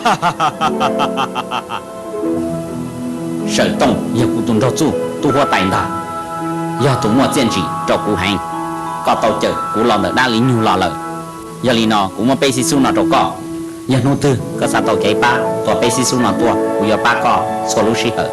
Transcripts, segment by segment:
Sawm Tooj yog kuv tus nraug txuj tub huab tais ntag, yog tus muaj txiaj ntsig rau kuv heev. Koj tau cawm kuv los ntawm dab li nyug los lawm. Yog li no kuv muab peb xib xub no rau koj. Yog hnub twg koj xav tau kev pab tua peb xib xub no tuaj, kuv yuav pab koj txhua lub sij hawm.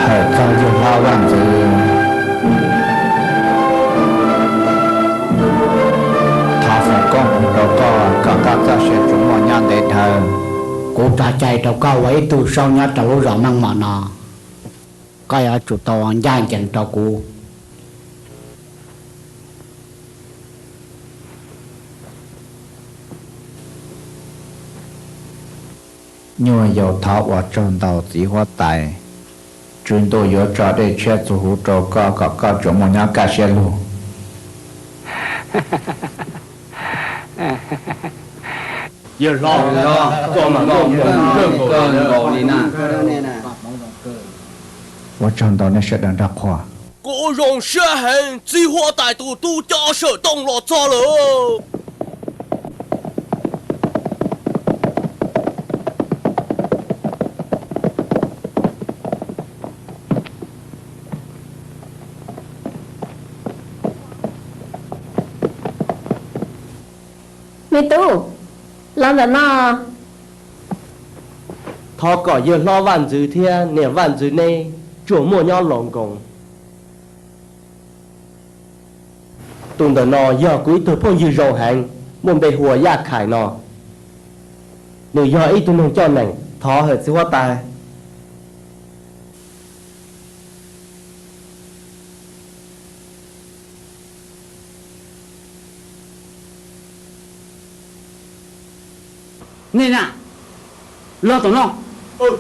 Hawm txog yawg hlob Vaj Ntxwv, thov foom koob hmoov rau koj kom koj txoj sia tsuas muaj nyob ntev dhawv. Kuv tso cai rau koj ua ib tug saub nyob rau lub zos Meej Mom no, koj yuav tsum tau ncaj ncees rau kuv. Nyuaj yaus thov ua tsaug ntau txiv huab tais. Tswv Ntuj yuav tso dej tshiab txhua huv rau koj kom koj tsuas muaj nyob kaj siab lug. Yawg hlob, koj mas muaj hmoo kawg nkaus li na. Ua tsaug ntau nej sawv daws nrog qhuas. Kuv zoo siab heev, txiv huab tais tus tub coj Sawm Tooj los txog lawm. Me tub, los ntawm no. Thov kom yawg hlob Vaj Ntxwv thiab niam Vaj Ntxwv neb tsuas muaj nyob laus nkoos. Tus ntawm no yog kuv ib tug phooj ywg zoo heev, muaj npe hu ua Yaj Khais no. Nws yog ib tug neeg coj nees, thov hawm txiv huab tais. Nej na, los tom no. Tub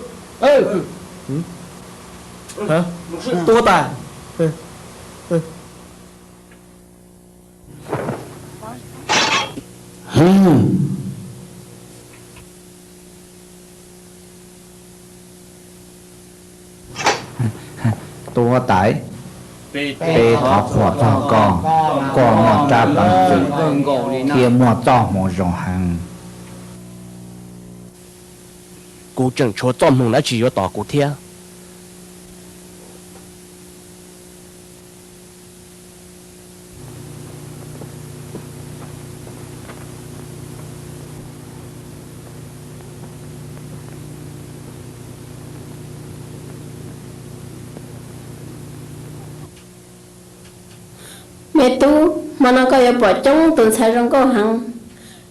huab tais. Tub huab tais, peb thov qhuas txog koj, koj muaj rab peev xwm thiab muaj txoj hmoo zoo heev. Kuv tseem tshuav txoj hmoo dab tsi yuav tos kuv thiab. Me tub, hmo no koj yuav pom coob tus ntxhais zoo nkauj heev,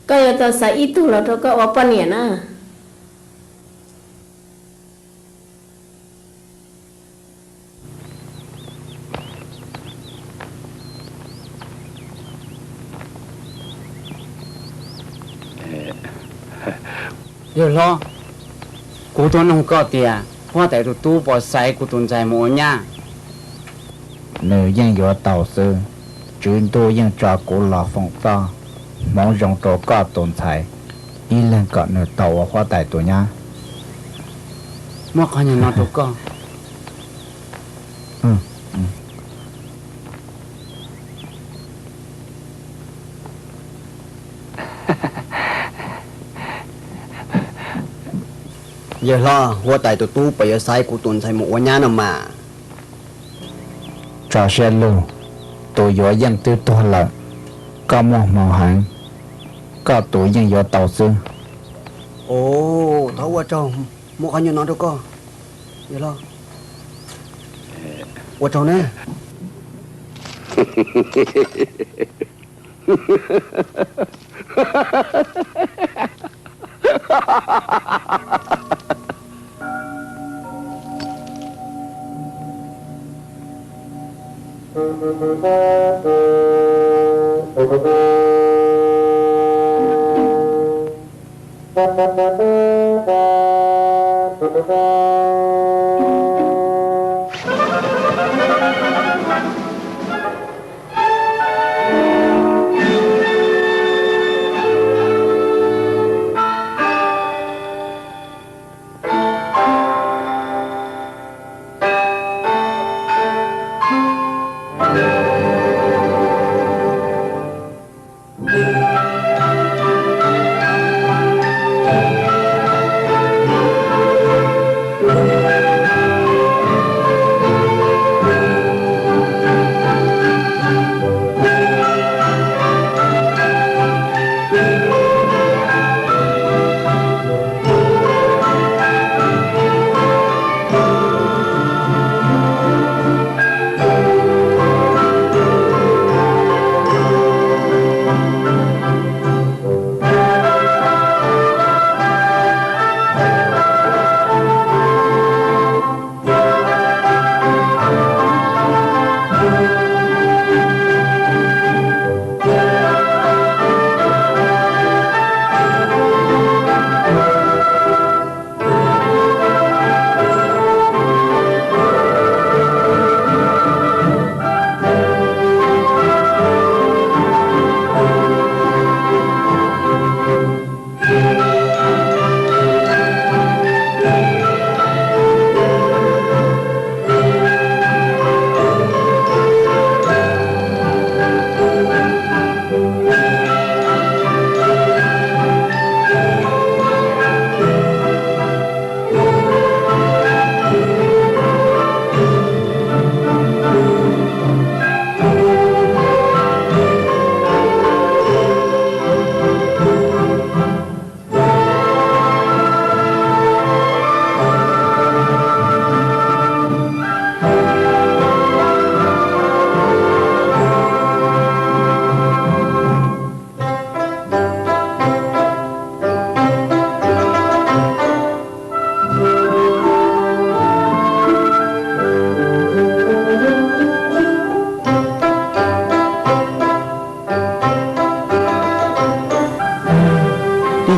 koj yuav tau xaiv ib tug los rau koj ua poj niam na. Yawg hlob, kuv tuaj nug koj tias huab tais tus tub puas xaiv kuv tus ntxhais mus ua nyab? Nws yeej yuav tau xwb. Tswv Ntuj yeej tso kuv los foom txoj hmoov zoo rau koj tus ntxhais, ib leeg kom nws tau ua huab tais tus nyab. Muab qhov nyuag no rau koj. Yawg hlob, huab tais tus tub puas yuav xaiv kuv tus ntxhais mus ua nyab no mas? Tso siab lug, tus yuav yeej twb tuag lawm. Koj muaj hmoo heev, koj tus yeej yuav tau xwb. Thov ua tsaug, muab qhov nyuag no rau koj. Yawg hlob, ua tsaug na. Tib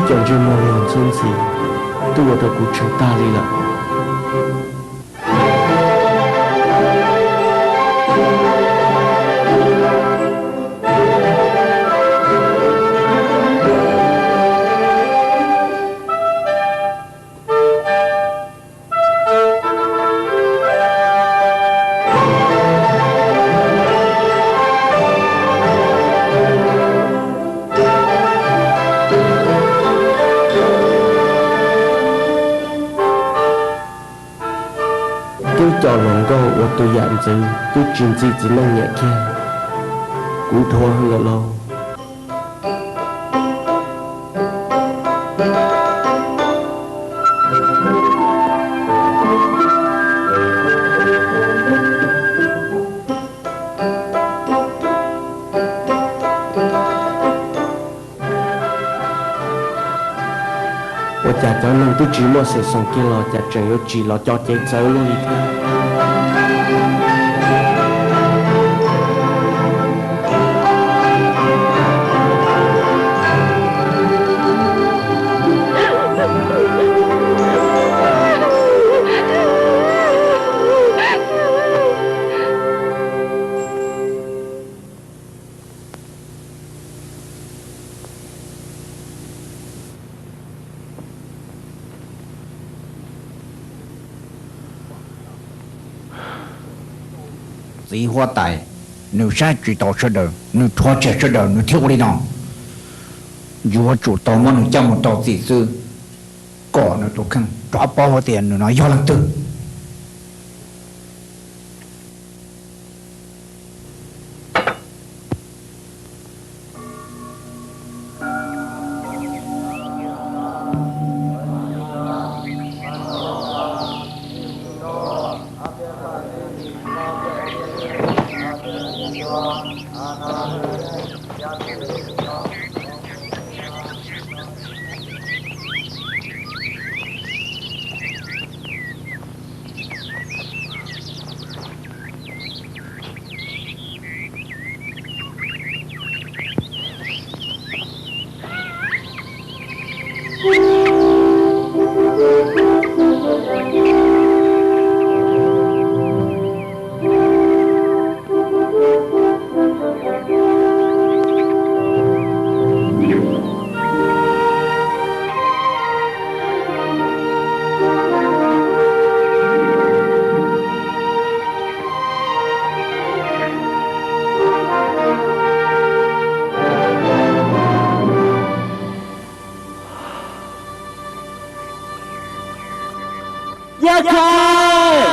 co ntsej muag los ntxhwb ntxhi twb ua rau kuv tshee tag li lawm. Twb coj hluas nkauj ua tus yam ntxwv twb tsis ntxim txiv neej nyiam kiag, kuv dhuav heev lawm lauj. Ua cas cov neeg twb tsis muaj xeem xoom kiag los cas tseem yuav tsim los co cev txawv luaj li thiab. Txiv huab tais, nws saib tsis taus sawv daws, nws rhuav tseg sawv daws nws thiaj ua li no. Yuav tsum tau muab nws coj mus rau txim xwb, kom nws tus kheej rov paub hais tias nws no yog leej twg. Yaj Khais!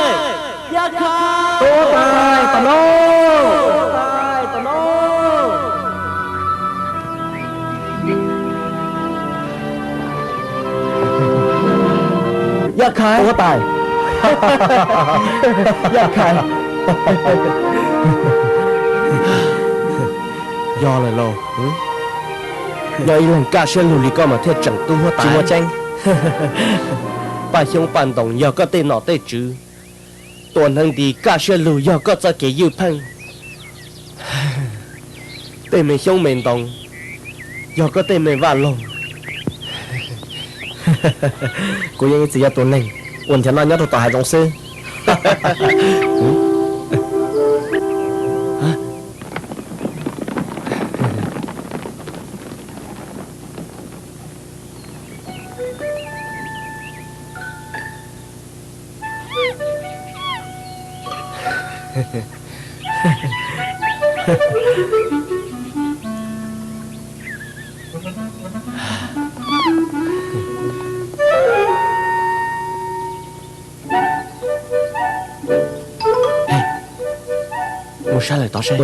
Yaj Khais! Tub huab tais, tam no! Yaj Khais! Tub huab tais! Yaj Khais! Yog lawm lauj. Yog ib leeg kaj siab lug li koj mas thiaj tseem tub huab tais. Tsis muaj tseeb. Paj xyoob paj ntoos yog koj tej nom tej tswv. Tua hneev nti kaj siab lug yog koj txoj kev ywj pheej. Tej me xyoob me ntoos yog koj tej me vaj loog. Kuv yeej ib txwm yog tus neeg uas nrhiav noj nyob rau tom hav zoov xwb. Mus saib lawm tod seb.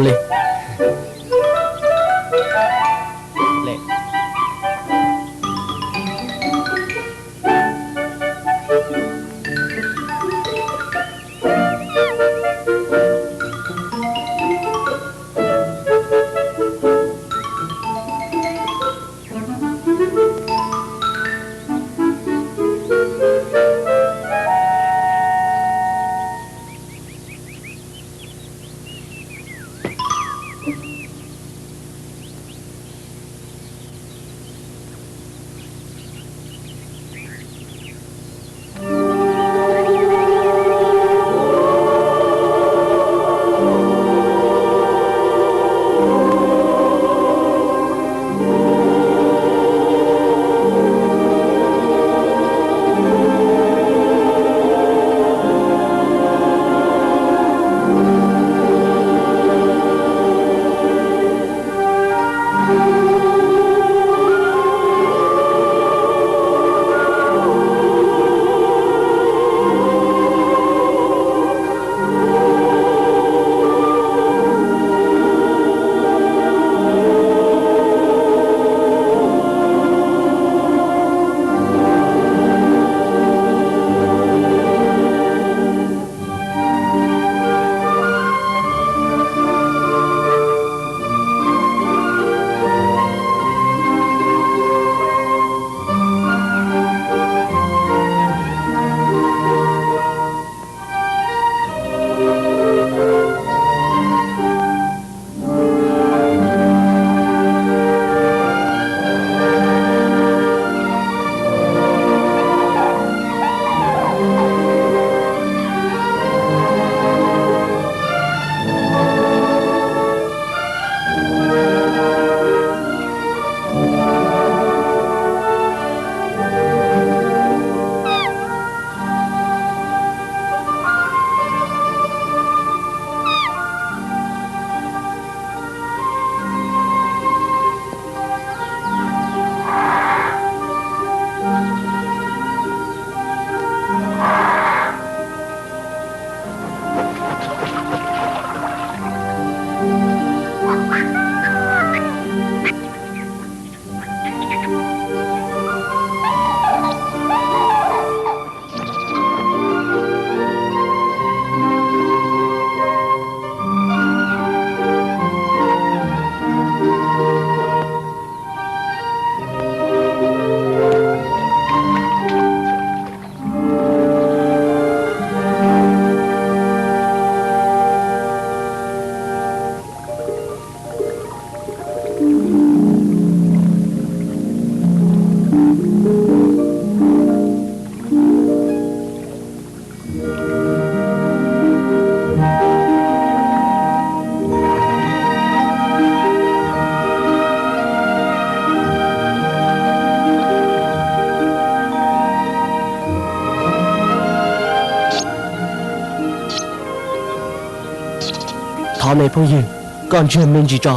Thov me phooj ywg, koj ntswg me ntsis tso,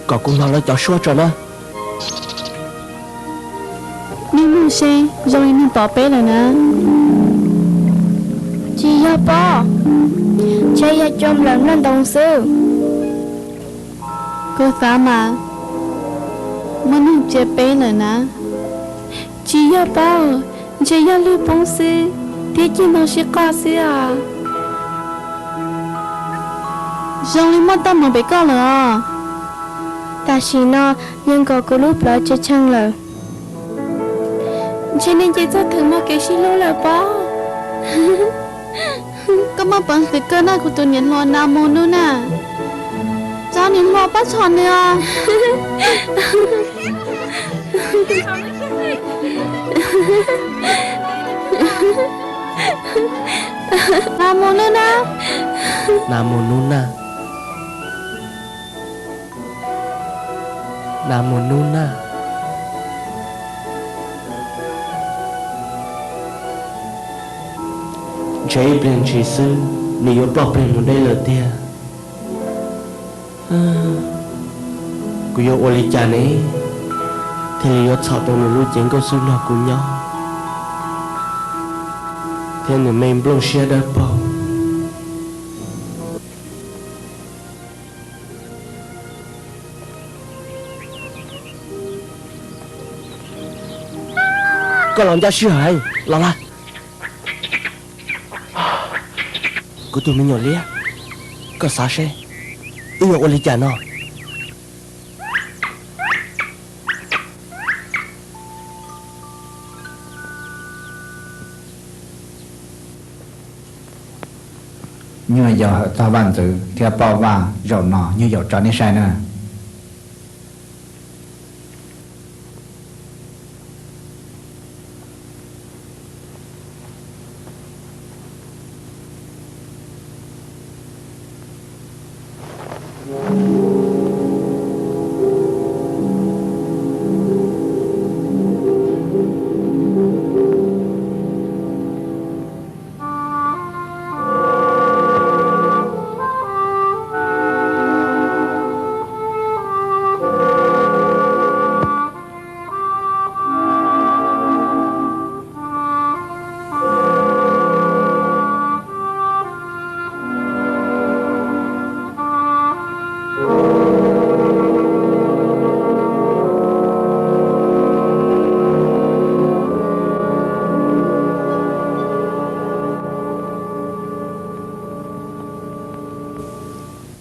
kom kuv hnov lawv cov suab tso na. Nej mloog seb, zoo li neeg pom peb lawm na. Tsis yog pob, ntshe yog cua nplawm nplooj ntoo xwb. Kuv xav mas muaj neeg cia peb lawm na. Tsis yog pob, ntshe yog lwg poob xwb thiab cig ntoo sib qoj xwb os. Zoo li muaj teeb meem pem koj lawm os. Tam sim no yog nkaus kuv lub plawv tshee tshee lawm. Ntshe nej nce txog theem muaj kev sib hlub lawm pob. Koj muaj peev xwm kawg na kuv tus niam hluas Nas Mus Nus na. Tso niam hluas pab txhom nws os. Nas Mus Nus na. Nas Mus Nus na. Nas Mus Nus na. Ntshe ib pliag ntshis xwb nws yuav ploj plig mus deb lawm tiag. Kuv yuav ua li cas ne thiaj li yuav txhom tau nws lub cev nkauj xwb nrog kuv nyob thiab nws me nplooj siab dawb paug? Koj los ncaj sij hawm heev los lawm. Kuv tus me nyuam liab, koj xav seb wb yuav ua li cas no? Nyuag yaus hawm txog vaj ntxwv thiab poj vaj zaum no nyuag yaus tso nej saib na.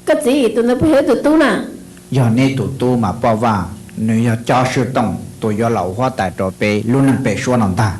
Koj txiv, tus ntawd puas yog wb tus tub na? Yog neb tus tub mas poj vaj, nws yog Cob Swb Tooj tus yuav los ua huab tais rau peb lub neej pem suab no ntag.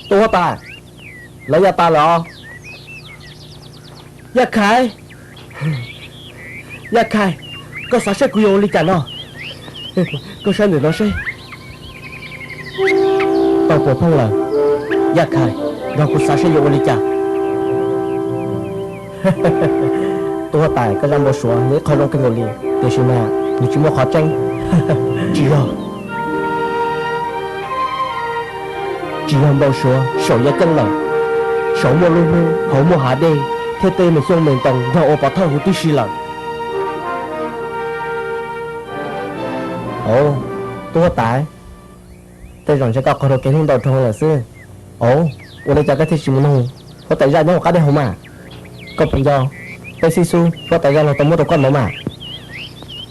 Tub huab tais, lawv ya tas lawm os. Yaj Khais, Yaj Khais, koj xav seb kuv yuav ua li cas no? Koj saib ntawm no seb. Tau puas phooj lawm? Yaj Khais, nrog kuv xav seb yuav ua li cas. Tub huab tais, koj zaj npau suav yog ib qho zoo kawg nkaus li, tiam sis mas nws tsis muaj qhov tseeb. Tsis yog, tsis yog npau suav, saum yaj ceeb lawm, saum muaj lub hnub, hauv muaj hav dej, thiab tej me xyoob me ntoo nrog ua pov thawj huv tib si lawm. Au, tub huab tais, tej zaum ntshe koj qaug rau kev hlub ntau dhau lawm xwb. Au, ua li cas koj thiaj tsis mus nug huab tais zaj nyob hauv qab dej hauv mas? Koj puas nco peb xib xub huab tais zaj laug tau muab rau koj ntawd mas?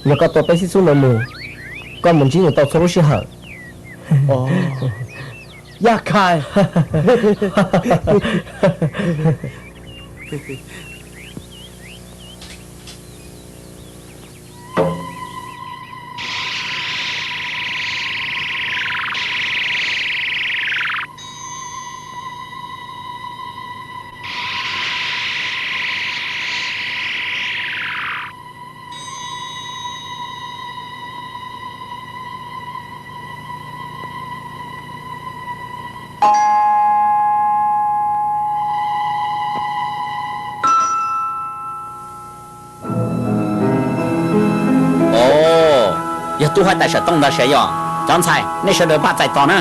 Yog koj tua peb xib xub ntawd mus, koj mus ntsib nws tau txhua lub sij hawm. Yaj Khais. Yog tub huab tais Sawm Tooj ntag, xyov yog. Cov ntxhais, nej sawv daws pab txais tos na.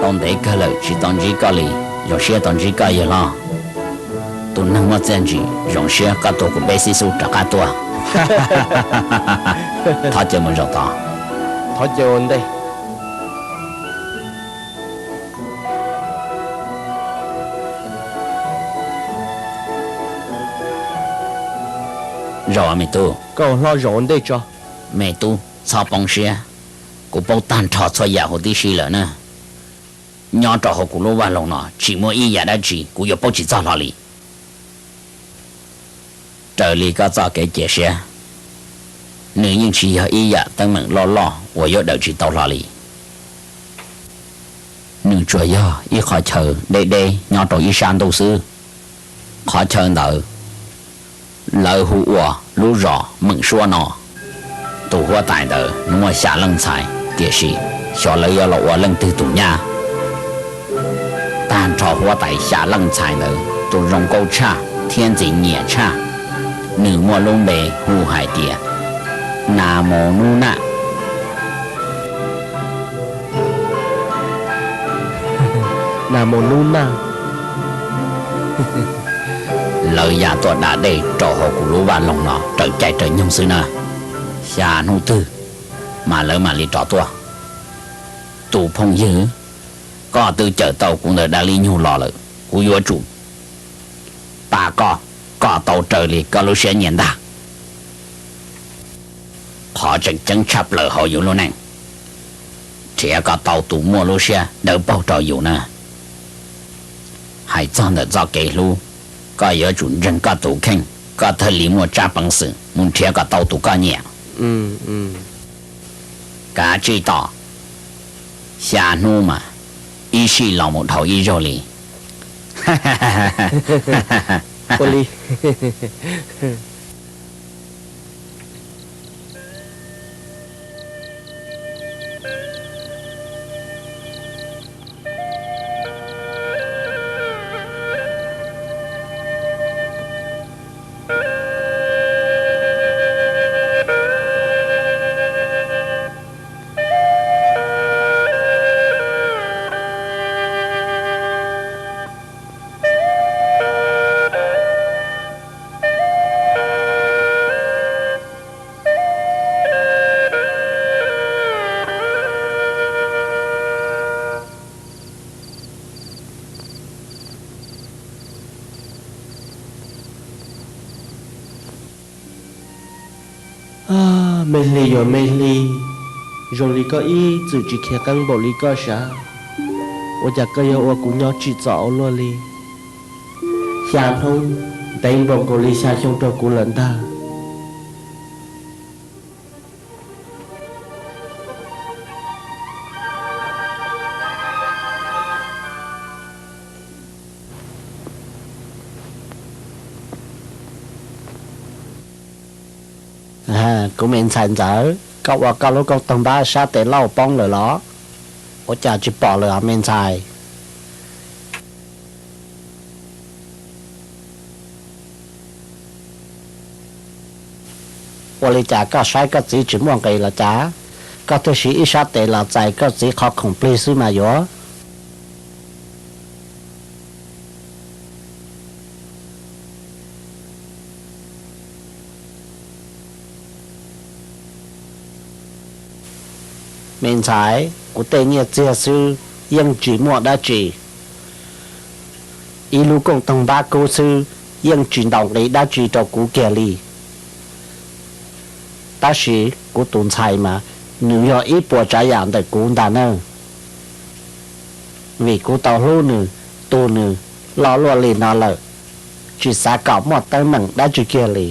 Tau ntev kawg lawm tsis tau ntsib koj li, zoo siab tau ntsib koj yawg hlob. Tus neeg muaj txiaj ntsig, zoo siab koj tuav kuv peb xib xub rov qab tuaj. Thov caw mus zaum tod. Thov caw ua ntej. Zaum me tub. Koj hlob zaum ua ntej tso. Me tub txhob poob siab, kuv paub tag nrho txhua yam huv tib si lawm na. Nyob rau hauv kuv lub vaj loog no tsis muaj ib yam dab tsi kuv yuav paub tsis txog hlo li. Raws li koj txoj kev cia siab, nws yeej tsis yog ib yam teeb meem loj loj uas yuav daws tsis tau hlo li. Nws tsuas yog ib qhov chaw deb deb nyob rau ib sab ntuj xwb. Qhov chaw ntawd lawv hu ua lub zos Meem Suab no. Tus huab tais ntawd nws muaj xya leej ntxhais, tiam sis xyov lawv yuav los ua leej twg tus nyab. Tag nrho huab tais xya leej ntxhais ntawd tus zoo nkauj tshaj thiab ntxim nyiam tshaj, nws muaj lub npe hu hais tias Nas Mus Nub Naj. Nas Mus Nub Naj. Lawv ya tuaj da dej rau hauv kuv lub vaj loog no raws caij raws nyoog xwb na. Xya hnub twg mas lawv mam li rov tuaj. Tus phooj ywg, koj twb cawm tau kuv ntawm dab li nyug los lawm, kuv yuav tsum pab koj kom tau raws li koj lub siab nyiam ntag. Qhov tseem ceeb tshaj plaws hauv yus lub neej, nrhiav kom tau tus muaj lub siab dawb paug rau yus na. Hais txog ntawm txoj kev hlub, koj yuav tsum ntseeg koj tus kheej, koj thiaj li muaj tsab peev xwm mus nrhiav kom tau tus koj nyiam. Kav tsij tos, xya hnub mas ib sij los mus dhau ib zaug li. Ua li. Me hli yuav me hli, zoo li koj ib txwm tsis khiav qeeb npaum li koj sav, ua cas koj yuav ua kuv nyob tsim txom ua luaj li? Xya hnub ntev npaum nkaus li xya xyoo rau kuv lawm ntag. Kuv me ntxhais ntxawm, koj ua koj lub koob toog npab sab tes lauj poob lawm los? Ua cas tsis pom lawm os me ntxhais? Ua li cas koj saib koj txiv tsis muaj nqis los cas? Koj twb siv ib sab tes los txais koj txiv qhov khoom plig xwb mas yuav. Me ntxhais, Kuv tej nyiaj txiag xwb yeej tsis muaj dab tsi, ib lub kooj toog npab kub xwb yeej tsis ntaus nqi dab tsi rau kuv kiag li. Tab sis kuv tus ntxhais mas nws yog ib puas tsav yam ntawm kuv ntag nawb. Vim kuv tau hlub nws, tu nws loj luaj li no lawm, tsis xav kom muaj teeb meem dab tsi kiag li.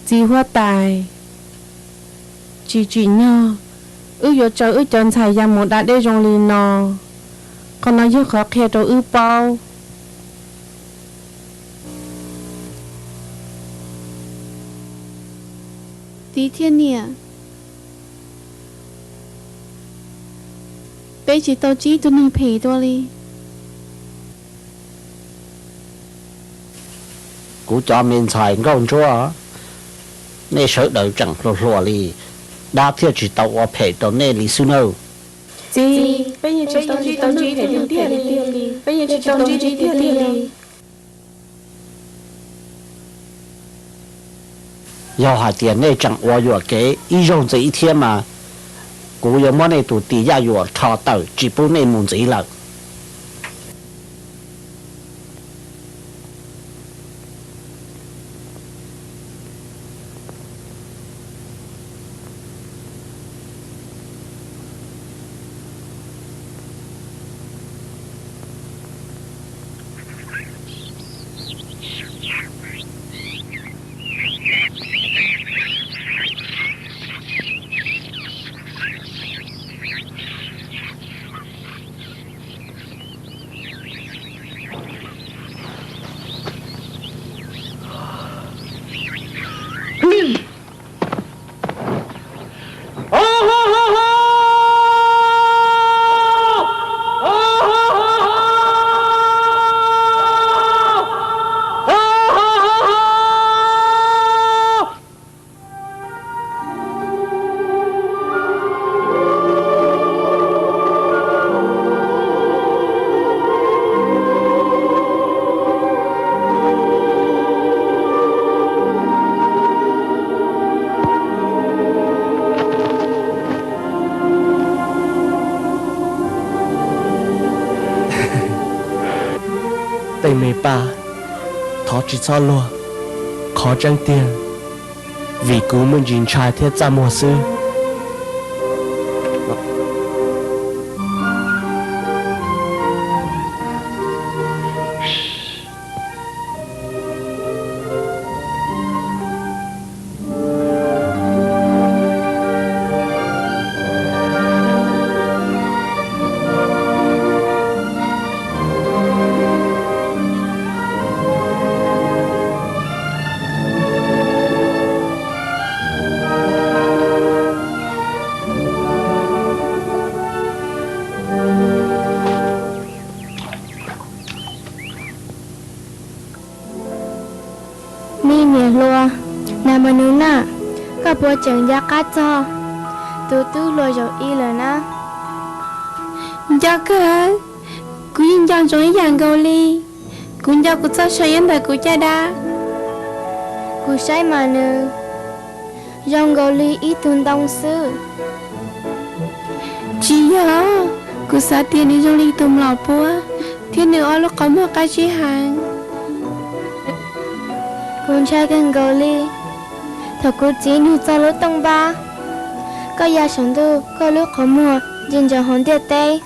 Txiv huab tais, tsis tsim nyog wb yuav tsaws wb cov ntxhais ya mus da dej zoo li no. Qhov no yog qhov qhia rau wb paub. Txiv thiab niam, peb tsis tau ntsib tus neeg phem dua li. Kuv cov me ntxhais nkauj ntsuab, nej sawv daws tseem hluas hluas li, dab thiaj tsis tau ua phem rau nej li xwb nawb. Txiv, peb yeej tsis tau ntsib tus neeg phem li tiag li, peb yeej tsis tau ntsib tiag tiag li. Yog hais tias nej tseem ua yuam kev ib zaug ntxiv thiab mas kuv yuav muab nej tus tis yaj yuam rho tawm tsis pub nej mus ntxiv lawm. Tej me paj, thov tsis txhob luag. Qhov tseeb tiag, vim kuv me ntsis ntshai thiab txaj muag xwb. Me niam hluas, Nas Mas Nus Naj, koj puas tseem nco qab txog tus tub hluas Zaum Ib lawm na? Nco kawg, kuv yeej nco ntsoov ib yam nkaus li. Kuv nco kuv txoj saw nyob ntawm kuv caj dab. Kuv saib mas nws zoo nkaus li ib tug ntoo xwb. Tsis yog, kuv xav tias nws zoo li tus mlom puab, thiab nws ob lub qhov muag qab zib heev. Kuv ntshai kawg nkaus li thaum kuv txiv nug txog lub tooj npab, koj ya saum ntuj, koj lub qhov muag ntsia ntsoov hauv ntiaj teb.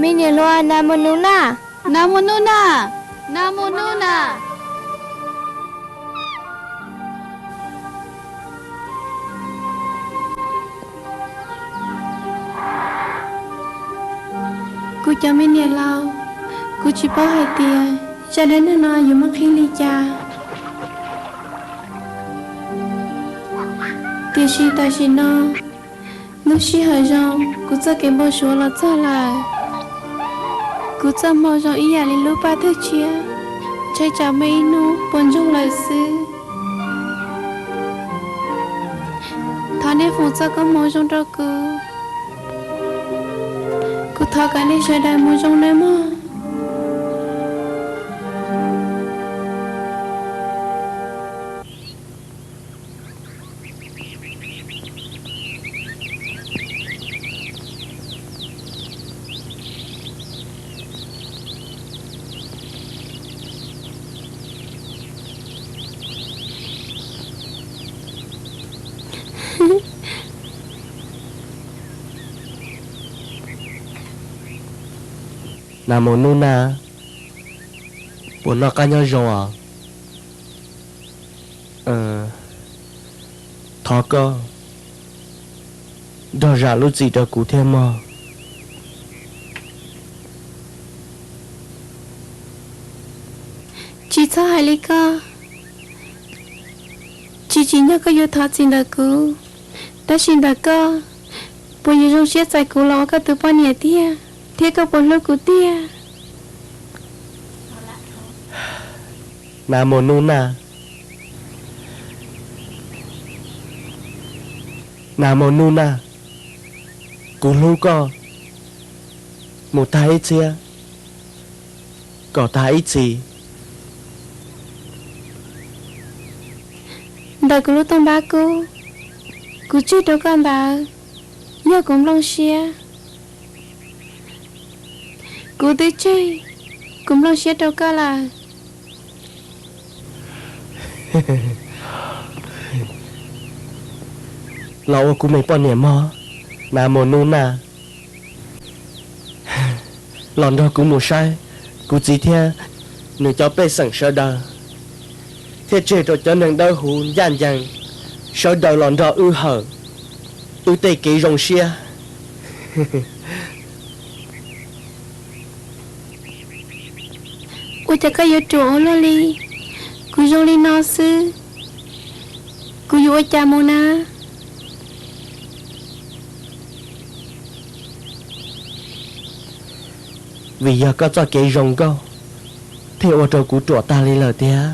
Me niam hluas Nas Mus Nub na, Nas Mus Nub na, Nas Mus Nub na. Cov me niam laus, kuv tsis paub hais tias zaj dab neeg no yuav muaj qhib li cas, tiam sis tam sim no lub sij hawm zoo kuv txoj kev npau suav los txog lawm. Kuv txoj hmoo zoo ib yam li lub paj twg tshiab, ntshai tsam muaj ib hnub puas ntsoog lawm xwb. Thov nej foom txoj koob hmoov zoo rau kuv. Kuv thov kom nej sawv daws mus zoo nawb mog. Nas Mus Nub Naj, puas noj qab nyob zoo os? Thov koj nrog zam lub txim rau kuv thiab mog. Tsis txhob hais li koj. Tsis tsim nyog koj yuav thov txim ntawm kuv, tab sis ntawm koj, puas yuav zoo siab txais kuv los ua koj tus poj niam tiag, thiab koj puas hlub kuv tiag? Nas Mus Nub Naj, Nas Mus Nub Naj, kuv hlub koj mus tag ib txhiab kom tag ib txhis. Ntawm kuv lub tooj npab kub, kuv tseg rau koj ntawd, yog kuv nplooj siab. Kuv twb tseg kuv nplooj siab rau koj lawm. Los ua kuv me poj niam mog, Nas Mus Nub Naj. Los nrog kuv mus saib kuv txiv thiab nws cov pej xeem sawv daws, thiab tseg rau cov neeg dawb huv ncaj ncees sawv daws los nrog wb hawm wb tej kev zoo siab. Ua cas koj yuav ruam ua luaj li? Kuv zoo li no xwb, kuv yuav ua cas mus na? Vim yog koj txoj kev zoo nkauj thiaj ua rau kuv ruam tag li lawm tiag.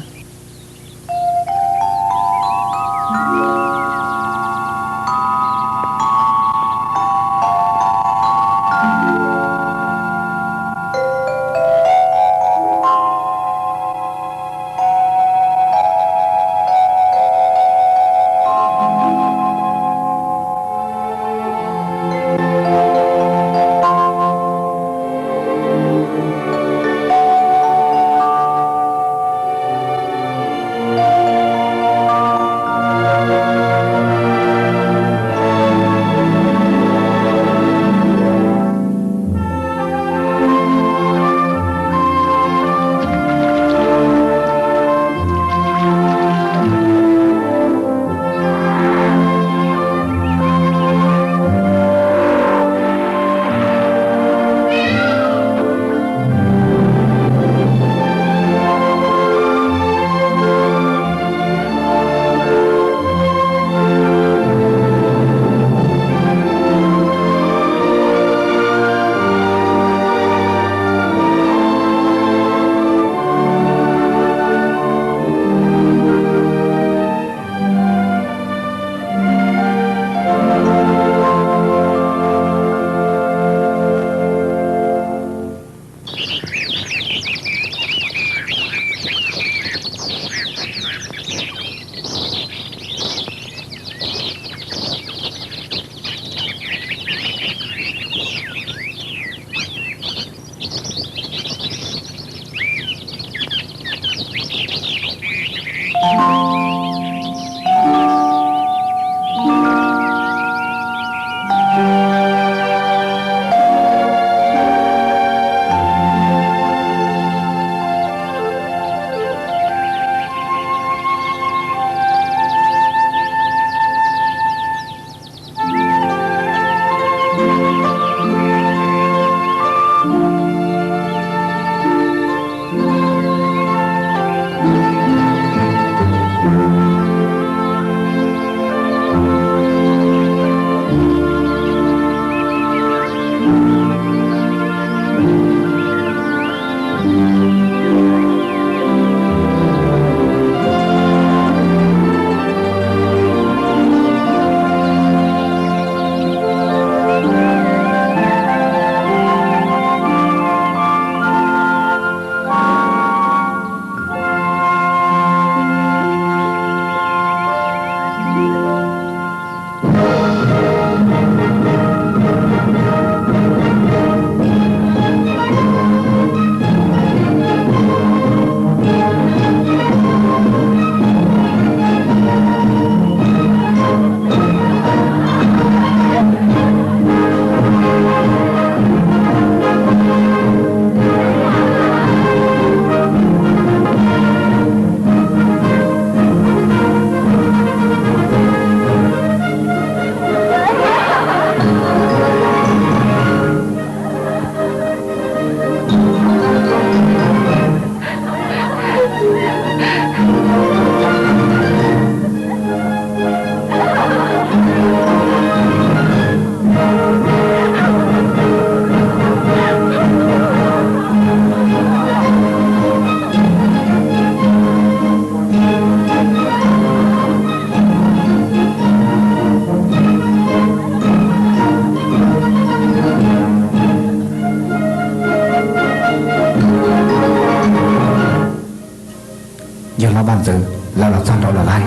Ntxwv, lawv los txog nraud lawm lauj.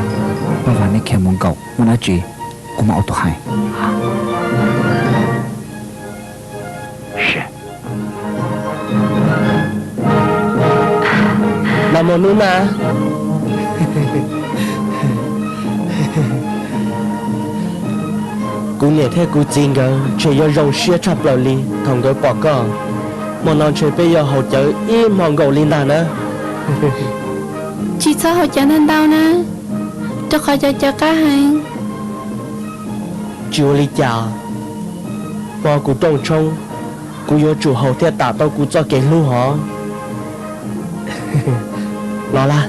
Vaj Vam, nej khiav mus nkaum, muaj dab tsi kuv mam ua tus hais. Los mus hnub na, kuv niam thiab kuv txiv nkawd ntshe yuav zoo siab tshaj plaws li thaum nkawd pom koj. Hmo no ntshe peb yuav haus cawv ib hmo nkaus li ntag na. Tsis txhob haus cawv ntau ntau na, rau qhov cov cawv qab heev. Tsis ua li cas, pog kuv rooj tshoob, kuv yuav tsum haus thiaj tam tau kuv txoj kev hlub hov. Los lawm.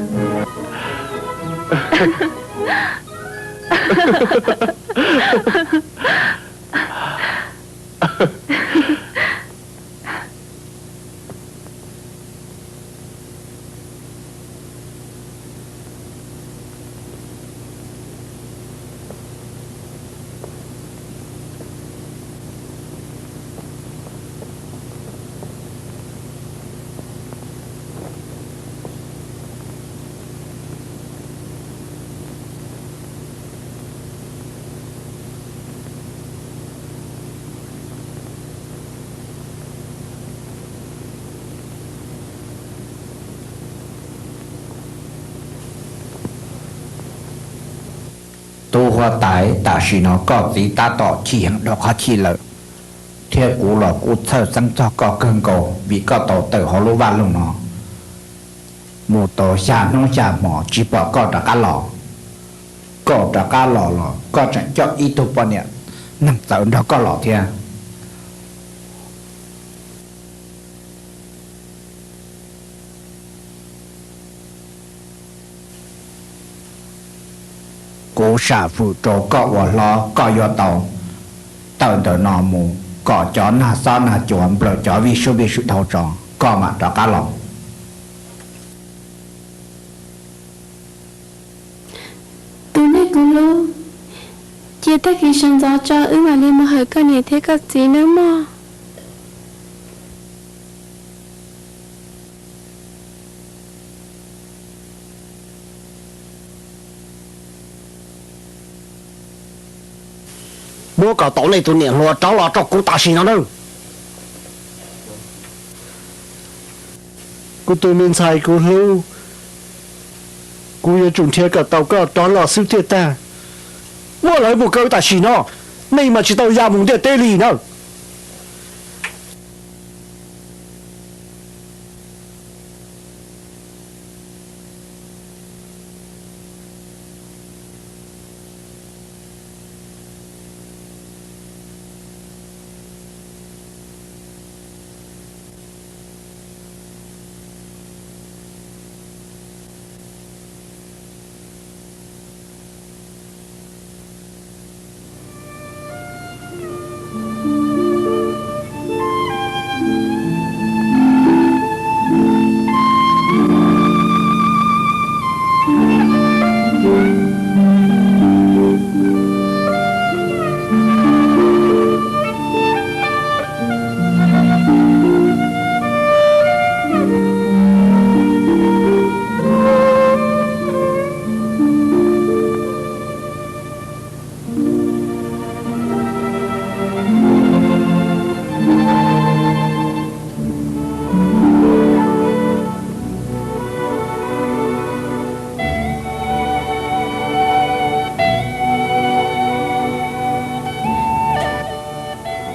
Tub huab tais, tam sim no koj txiv tab tom chim heev rau qhov chim lawm, thiab kuv los kuj txhawj xeeb txog koj kawg nkaus vim koj tau tawm hauv lub vaj loog no mus tau xya hnub xya hmo tsis pom koj rov qab los. Koj rov qab los los koj tseem coj ib tug poj niam neeg txawv nrog koj los thiab. Kuv sam fwm rau koj ua hlob, koj yuav tau tawm ntawm no mus kom cov nag xob nag cua nplawm cov vij sub vij sub dhau tso, koj mam rov qab los. Tus neeg kuv hlub, cia tag kis sawv ntxov tso wb mam li mus hawm koj niam thiab koj txiv nawb mog. Muab kom tau nej tus niam hluas rov los rau kuv tam sim no nawb. Kuv tus me ntxhais kuv hlub, kuv yuav tsum nrhiav kom tau koj rov los xwb tiag tag. Muab lawv mus kaw tam sim no, nej mas tsis tau ya mus ntiaj teb li nawb.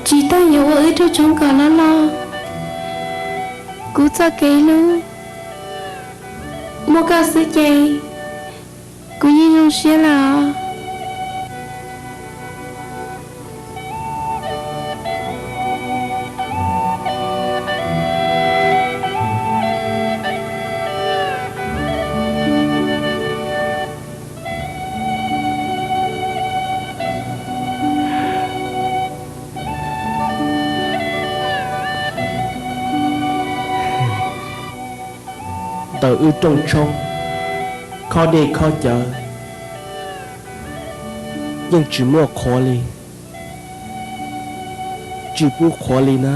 Tsis tas yuav ua wb rooj tshoob kom loj loj, kuv txoj kev hlub muaj koj xwb ces kuv yeej zoo siab lawm. Ntawm wb rooj tshoob, khob dej khob cawv yeej tsis muaj qhuav li, tsis pub qhuav li na.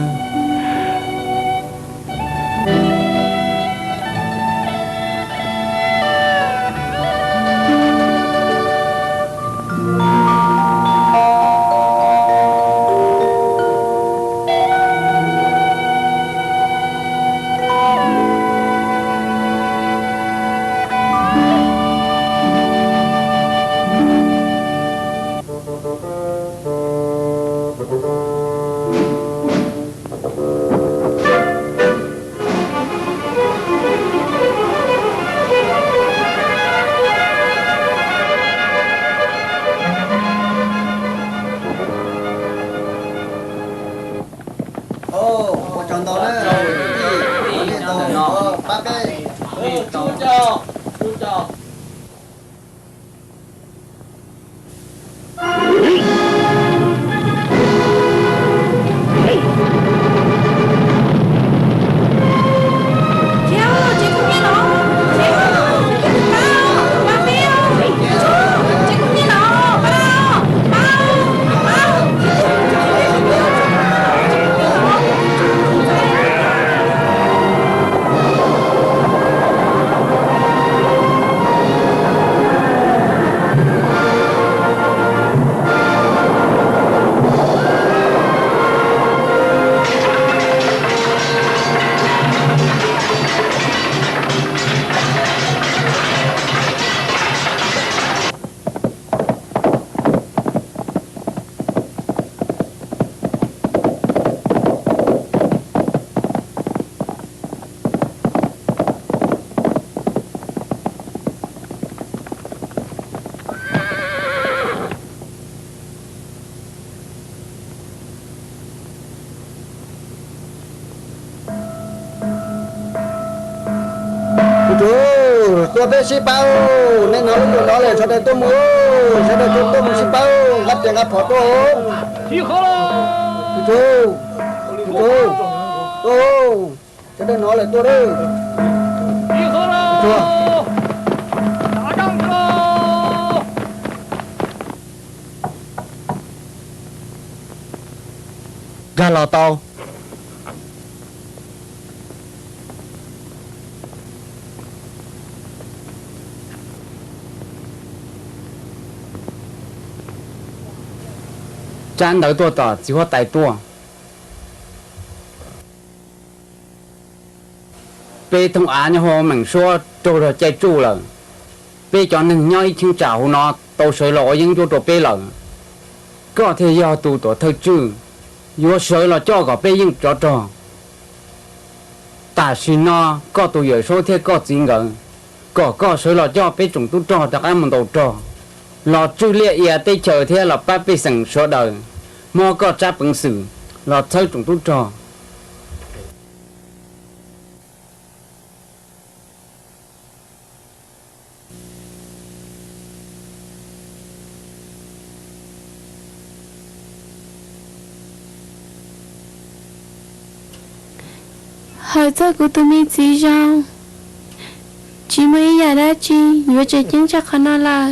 Peb sib pab, nej hnov lub ntuas no lawm sawv daws tuaj mus, sawv daws tuaj mus sib pab, nqa riam nqa phom tuaj. Tus tswv, tus tswv, tuaj, sawv daws hnov lawm tuaj. Nkag los tau. Tsab ntawv tuaj tom txiv huab tais tuaj. Peb thooj av nyob hauv Meem Suab raug luag caij tsuj lawm. Peb cov neeg nyob ib cheeb tsam hauv no tau sawv los ua yeeb ncuab rau peb lawm. Koj thiaj yog tus tuam thawj tswj, yuav sawv los coj kom peb yeej tsov rog. Tam sim no koj tus yawm saub thiab koj txiv nkawd, kom koj sawv los coj peb tsoom tub rog rov qab mus ntaus rog, los tswj liaj ia teb chaws thiab los pab pej xeem sawv daws, muab koj tsab peev xwm los txhawb tsoom tub rog. Hawm txog kuv tus me txiv zoo, tsis muaj ib yam dab tsi yuav tseem ceeb tshaj qhov no lawm.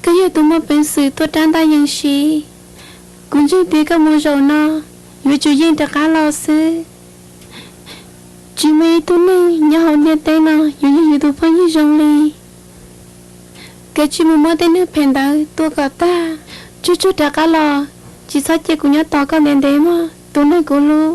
Koj yog tus muaj peev xwm tuaj rab ntaj yees siv. Kuv ntseeg tias koj mus zaum no yuav tsum yeej rov qab los xwb. Tsis muaj ib tug neeg nyob hauv ntiaj teb no yuav yog yus tus phooj ywg zoo li. Kav tsij mus muab tej neeg phem ntawd tua kom tag, tsuag tsuag rov qab los, tsis txhob cia kuv nyob tos koj ntev ntev mog tus neeg kuv hlub.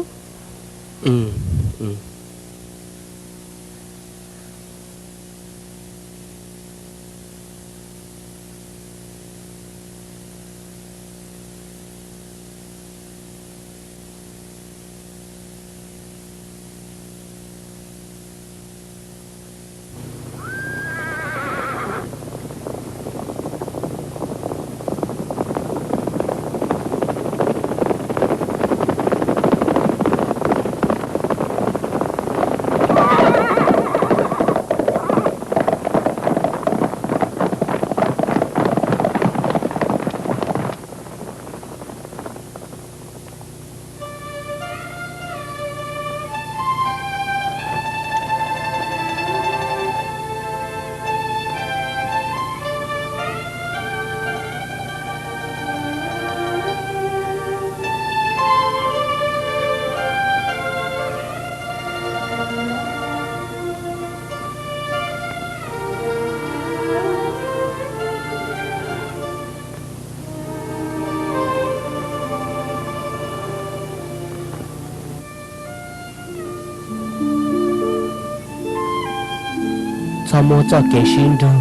Txhob muab txoj kev sib nrug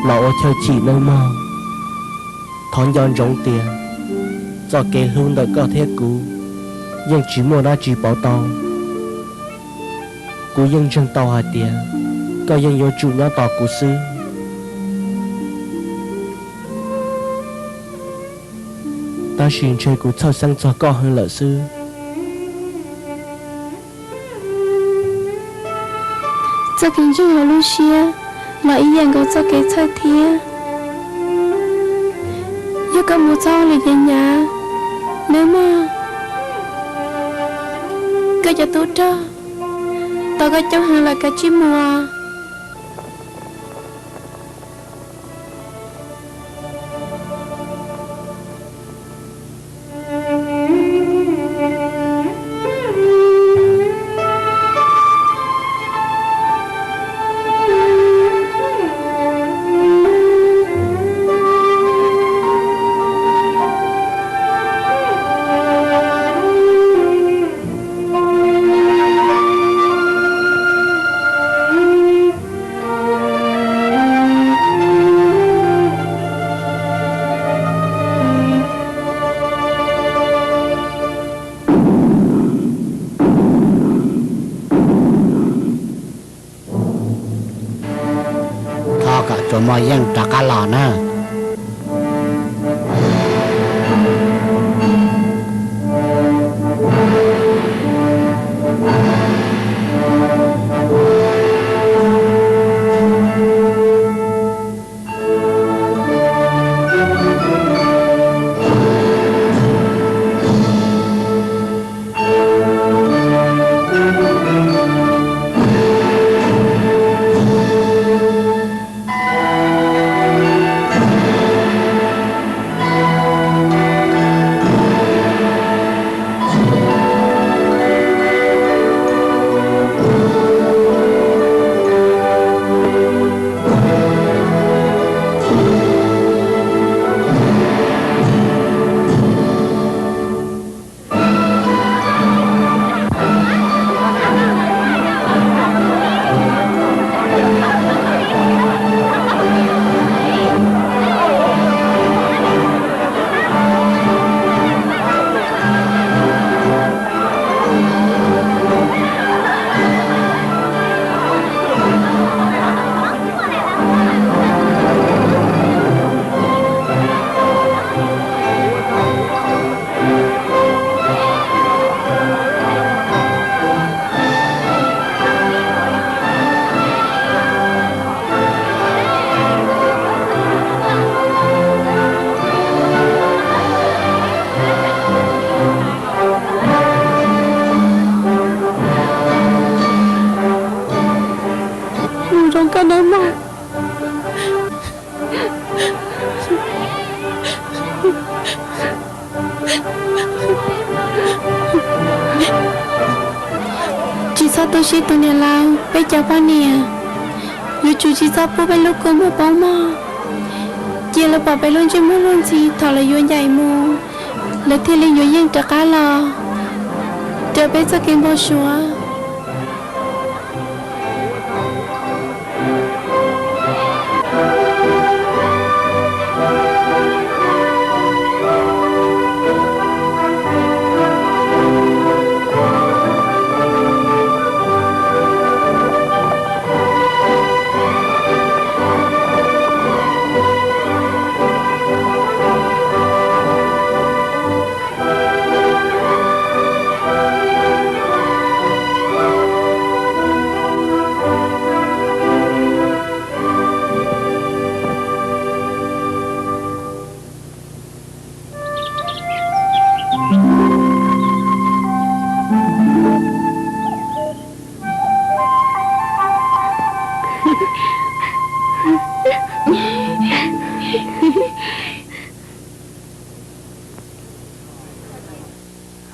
los ua chaw chim nawb mog. Thov nco ntsoov tias txoj kev hlub ntawm koj thiab kuv yeej tsis muaj dab tsi pauv tau. Kuv yeej ntseeg tau hais tias koj yeej yuav tsum nyob tos kuv xwb. Tab sis ntshe kuv txhawj xeeb txog koj heev lawm xwb. Txoj kev ntseeg hauv lub siab los ib yam nkaus txoj kev txhawj thiab. Yog koj mus txhob ua lwm ces hnyav nawb mog. Koj cov tub rog tos koj coob heev lawm, kav tsij mus. Thov kom tsuas muaj yeej rov qab los na. Txhob tu siab tus niam laus, peb cov poj niam yuav tsum tsis txhob pub peb lub kua muag poob mog. Cia lawv pom peb lub ntsej muag luag ntxhi thaum lawv yuav ncaim mus, lawv thiaj li yuav yeej rov qab los raws peb txoj kev npau suav.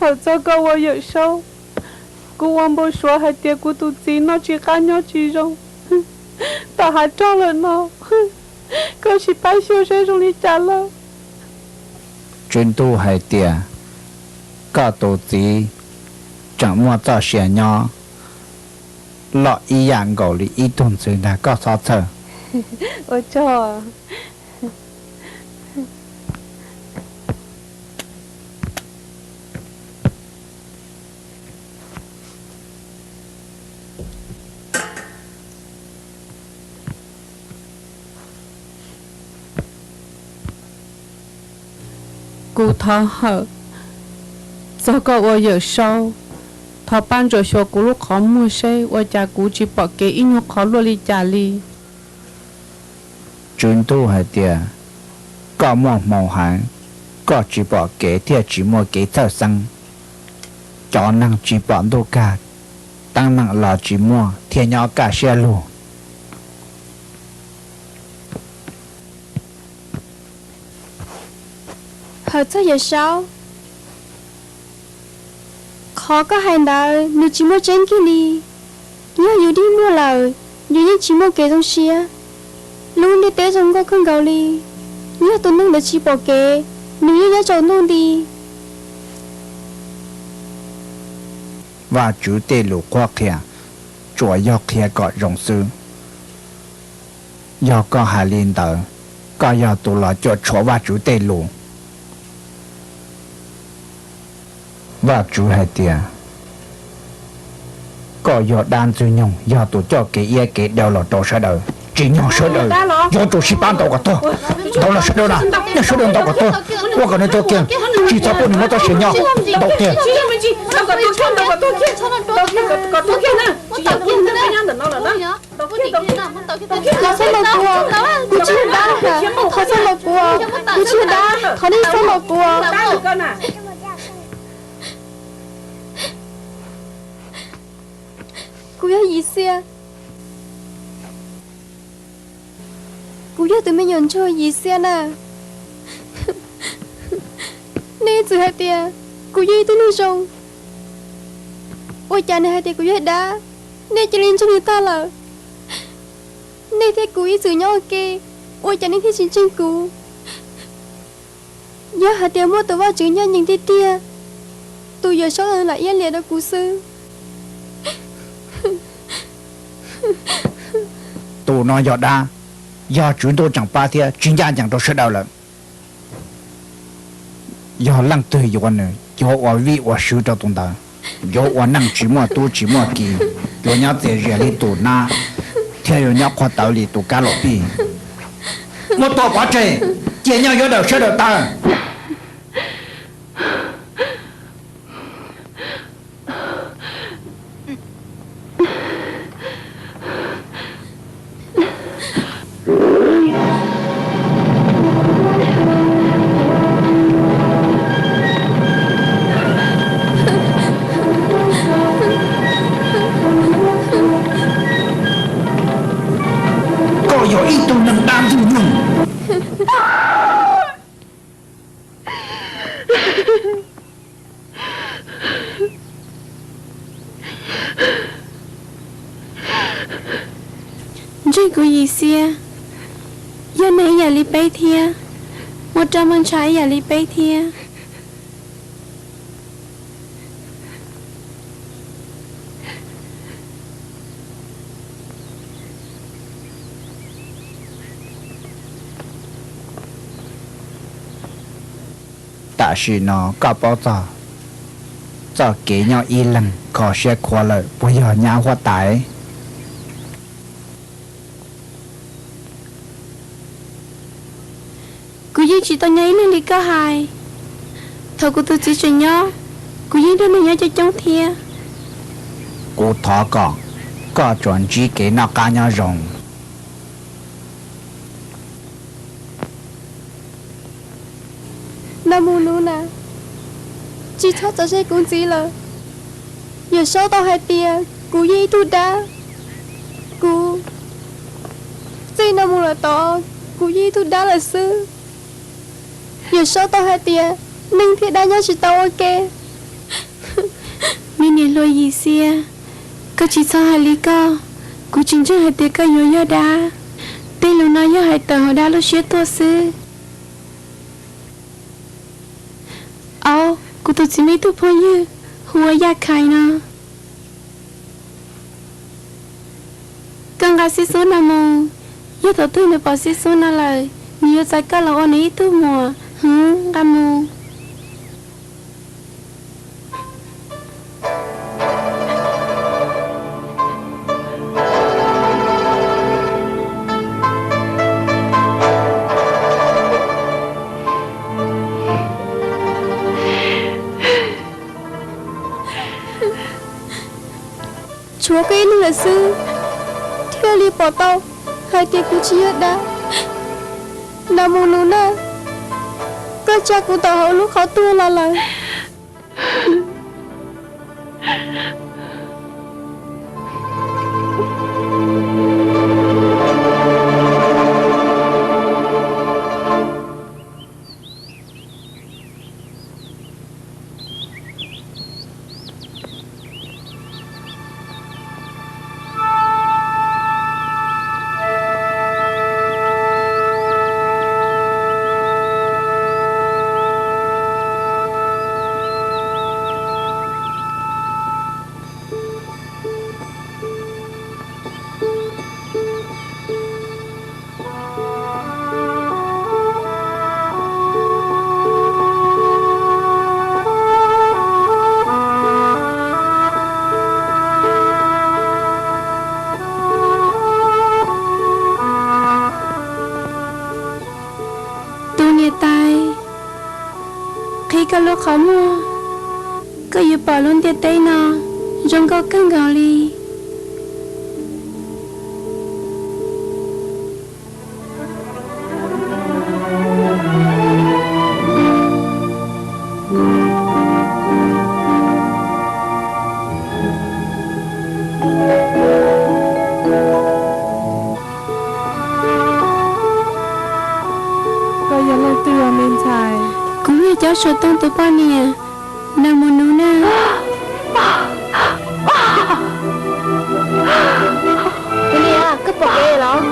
Hawm txog koj ua Yawm Saub, kuv ua npau suav hais tias kuv tus txiv noj tsis qab nyob tsis zoo, tom hav rog lawm no, koj sim pab xyuas saib zoo li cas lawm. Tswv Ntuj hais tias, koj tus txiv tseem muaj txoj sia nyob loj ib yam nkaus li ib tug ntxhw ntag, koj txhob txhawj. Ua tsaug. Kuv thov hawm txog koj ua Yawm Saub, thov pab ntsuam xyuas kuv lub qhov muag seb ua cas kuv tsis pom kev ib nyuag qhov luaj li cas li. Tswv Ntuj hais tias, koj muaj hmoo heev, koj tsis pom kev thiaj tsis muaj kev txhawj xeeb. Cov neeg tsis pom ntuj kag, teeb meem los tsis muaj thiaj nyob kaj siab lug. Hawm txog Yawm Saub, qhov koj hais ntawd nws tsis muaj tseeb kiag li. Yog yus dig muag lawm, yus yeej tsis muaj kev zoo siab. Lub ntiaj teb zoo nkauj kawg nkaus li, yog tus neeg ntawd tsis pom kev, nws yeej nyob tsaus ntuj nti. Vajtswv tej lus qhuab qhia tsuas yog qhia kom zoo xwb. Yog koj hais li ntawd, koj yog tus los cuam tshuam Vajtswv tej lus. Vajtswv hais tias, koj yog dab ntxwg nyoog, yog tus coj kev iab kev daw los rau sawv daws, tsim nyog sawv daws yuav tsum sib pab ntaus kom tuag. Ntaus los sawv daws na, nej sawv daws ntaus kom tuag, ua kom nws tuag kiag, tsis txhob pub nws muaj txoj sia nyob, ntaus kiag. Los txhob ntaus kuv, kuv tsis yog dab, los txhob ntaus kuv, kuv tsis yog dab, thov nej txhob ntaus kuv. Kuv yog Yis Xias. Kuv yog tus me nyuam ntsuag Yis Xias na. Nej ib txwm hais tias kuv yog ib tug neeg zoo, ua cas nws hais tias kuv yog dab, nej cia li ntseeg nws tag lawm. Nej thiab kuv ib txwm nyob ua ke, ua cas nej thiaj tsis ntseeg kuv? Yog hais tias muaj tus Vajtswv nyob nyeem tiag tiag, tus Yawm Saub no lam iab liam rau kuv xwb. Tus no yog dab, yog Tswv Ntuj tseem pab thiab tsis ncaj ncees rau sawv daws lawm. Yog leej twg yuav nws, yuav ua vij ua sw rau tus ntawd, yuav ua neej tsis muaj tub tsis muaj ki, yuav nyob txias zias li tus nab, thiab yuav nyob qhuav tawv li tus kab laum pij. Muab tom pov tseg, cia nyob yuav daws sawv daws tawg. Koj yog ib tug neeg dab ntxwg nyoog. Xiab, yog neeg ib yam li peb thiab, muaj roj muaj ntsha ib yam li peb thiab. Tam sim no koj paub txog txoj kev nyob ib leeg kho siab khuav lawm puas yog nyab huab tais? Kuv yeej tsis tau nyob ib leeg li koj hais. Thaum kuv tus txiv tseem nyob, kuv yeej nrog nws nyob coob coob thiab. Kuv thov kom koj tsuas ntsib kev noj qab nyob zoo. Nag mus Nus Nas, tsis txhob txav ze kuv ntxiv lawm. Yawm Saub tau hais tias kuv yeej ib tug dab. Kuv, txij no mus lawm tod, kuv yeej ib tug dab lawm xwb. Yawm Saub tau hais tias neeg thiab dab nyob tsis tau ua ke. Me niam hluas Yim Xiab, koj tsis txhob hais li koj. Kuv tsis ntseeg hais tias koj yuav yog dab. Tej lus no yog hais tawm hauv dab lub siab tuaj xwb. Aub, kuv tus txiv muaj ib tug phooj ywg hu ua Yaj Khais no. Koj nqa Xib Xub no mus, yog thaum twg nws pom Xib Xub no lawm, nws yuav txais koj los ua nws ib tug muam. Hwv, nqa mus. Tshuav koj ib leeg lawm xwb thiaj li pom tau hais tias kuv tsis yog dab. Nag mus Nus Nas, koj tsa kuv tawm hauv lub qhov tuag los lawm. Tus niam tais, qhib koj lub qhov muag, koj yuav pom lub ntiaj teb no zoo nkauj kawg nkaus li. Koj yog leej twg os me ntxhais? Kuv yog Cob Suav Tooj tus poj niam, Nag mus Nus Nas. Tus niam, koj pom kev los?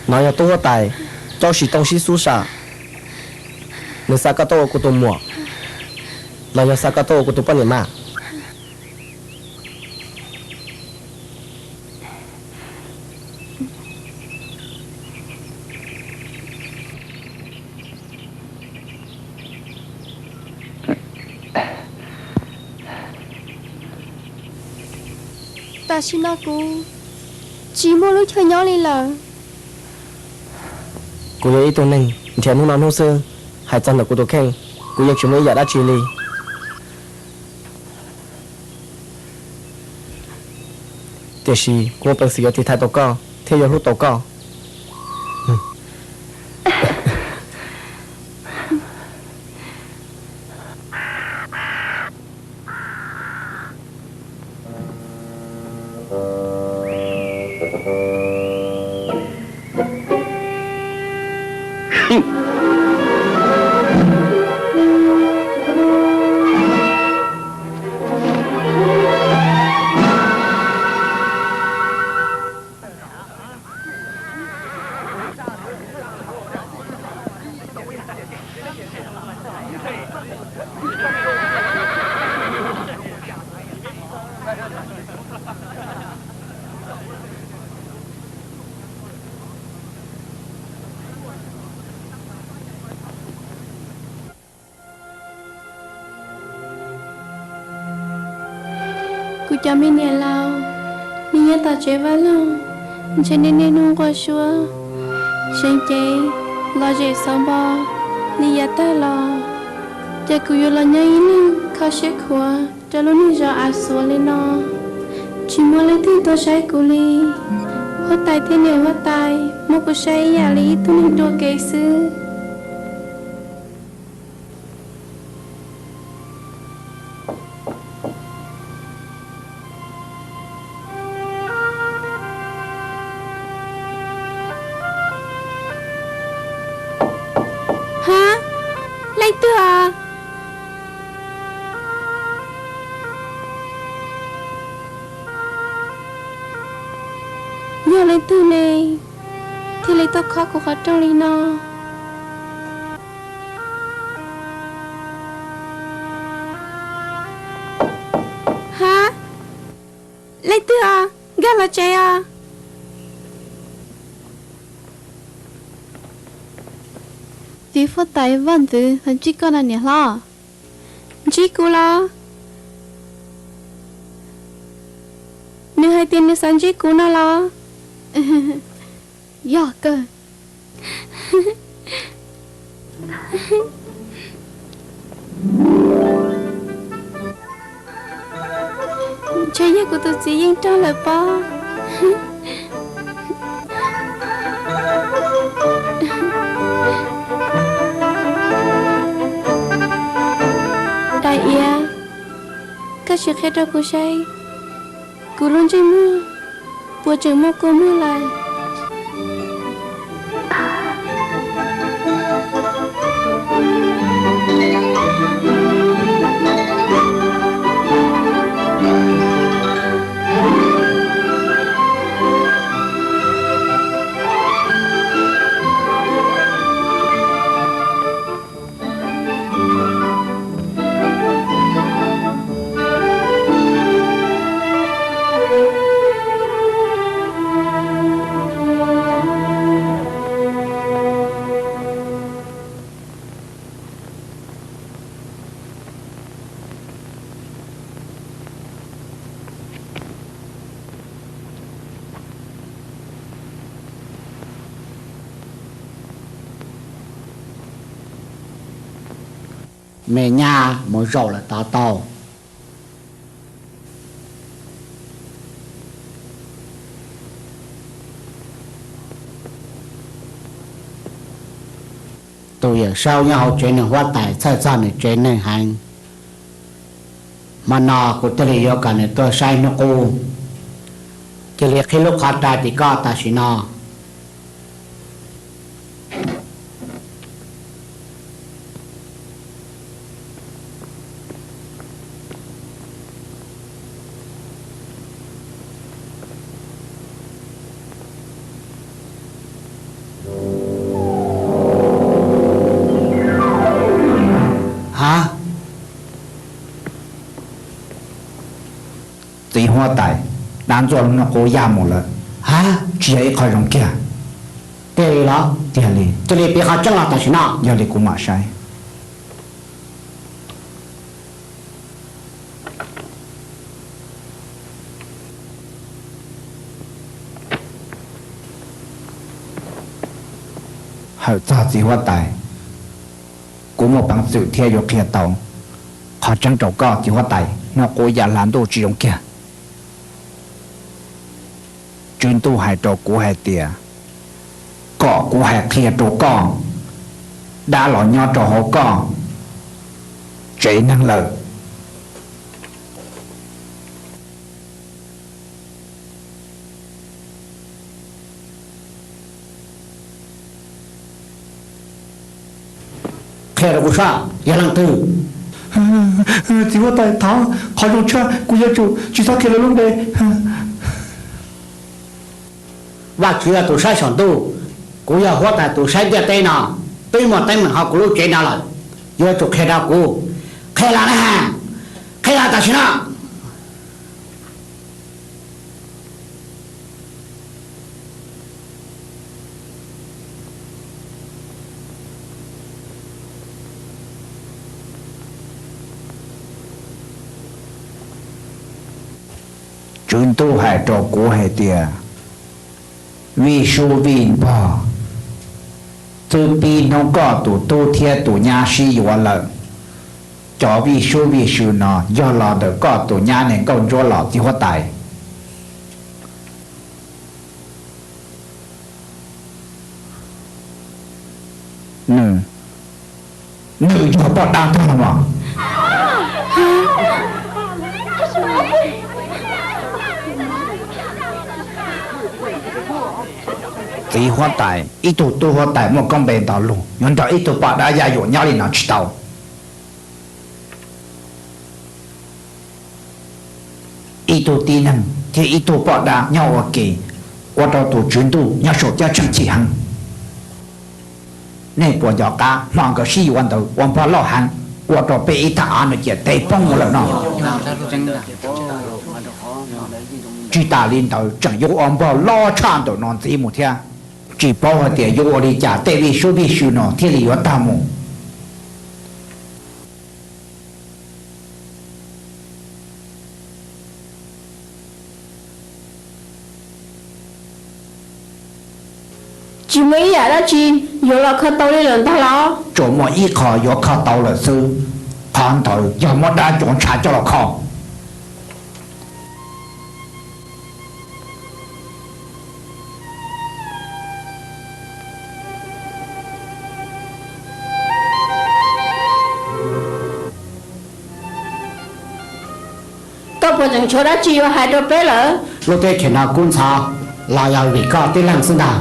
No yog tub huab tais Cob Suav Tooj Xib Xub Sam. Nws xa koj tuaj ua kuv tus muam los yog xa koj tuaj ua kuv tus poj niam mas? Tam sim no kuv tsis muaj lub chaw nyob li lawm. Kuv yog ib tug neeg nrhiav hnub no hnub xwb, hais txog ntawm kuv tus kheej, kuv yeej tsis muaj ib yam dab tsi li. Tiam sis kuv muaj peev xwm yuav tiv thaiv tau koj thiab yuav hlub tau koj. Kuv cov me niam laus, nej nyob tom tsev vaj loog, ntshe nej niaj hnub nquag suab, seev cev, lom zem xauv npo li yav tag los, ces kuv yuav los nyob ib leeg kho siab khuav rau lub niag zos av xuav li no. Tsis muaj leej twg tuaj saib kuv li. Huab tais thiab niam huab tais muab kuv saib ib yam li ib tug neeg dua kev xwb. Ha, leej twg os? Yog leej twg ne thiaj li tuaj khob kuv qhov rooj li no? Ha, leej twg os? Nkag los tsev os. Txiv huab tais Vaj Ntxwv xav ntsib koj na niam hlob. Ntsib kuv los? Nws hais tias nws xav ntsib kuv no los? Yog kawg. Ntshe yog kuv tus txiv yeej raug lawm pob. Dais Iav, koj sim qhia rau kuv saib, kuv lub ntsej muag puas tseem muaj kua muag lawm? Me nyab mus zaum lawm tod tau. Tus yawm saub nyob hauv tsev neeg huab tais txhawj txog nws tsev neeg heev. Hmo no kuv thiaj li yuav kom nws tuaj saib hnub qub, cia li qhib lub qhov rai tim koj tam sim no. Ha, txiv huab tais, dab ntxuaj lub hnub qub ya mus lawm. Ha, tsis yog ib qho zoo kiag. Tiag li los? Tiag li. Cia li piav qhov tseeb los tam sim no. Yog li kuv mam saib. Hawm txog txiv huab tais, kuv muaj peev xwm thiab yuav qhia tau qhov tseeb rau koj txiv huab tais, hnub qub ya hla ntuj tsis zoo kiag. Tswv Ntuj hais rau kuv hais tias kom kuv hais qhia rau koj, dab los nyob rau hauv koj tsev neeg lawm. Qhia rau kuv saib yog leej twg. Txiv huab tais, thov qhov zoo tshaj, kuv yuav tsum tsis txhob qhia lawv lub npe. Vajtswv yog tus saib saum ntuj, kuv yog huab tais tus saib ntiaj teb no. Twb muaj teeb meem hauv kuv lub tsev no lawm, yuav tsum qhia rau kuv. Qhia los na, qhia los tam sim no. Tswv Ntuj hais rau kuv hais tias, vij sub vij npog, twb pib hnub koj tus tub thiab tus nyab sib yuav lawm. Cov vij sub vij sw no yog los ntawm koj tus nyab niag nkauj ntsuab los txiv huab tais. Nws, nws yog poj dab ntag los mas. Txiv huab tais, ib tug tub huab tais muaj koob npe ntau lug yuav nrog ib tug poj dab yaj yuam nyob li no tsis tau. Ib tug tib neeg thiab ib tug poj dab nyob ua ke, ua rau tus tswv ntuj nyob saum thiab tseem chim heev. Nej puas nco qab hmo nkawd sib yuav ntawd ua npog loj heev, ua rau peb ib thaj av no ciam teb poob mus lawm no. Tsis tas li ntawd tseem yuav ua npog loj tshaj ntawm no ntxiv mus thiab. Tsis paub hais tias yuav ua li cas tej vij sub vij sw no thiaj li yuav tag mus. Tsis muaj ib yam dab tsi yuav los kho tau li lawm ntag los? Tsuas muaj ib qho yuav kho tau lawm xwb, qhov ntawd yog muab dab cuav ntshav coj los kho. Koj puas tseem tshuav dab tsi yuav hais rau peb lawm? Lub teb chaws no kub ntxhov los yog vim koj tib leeg xwb ntag.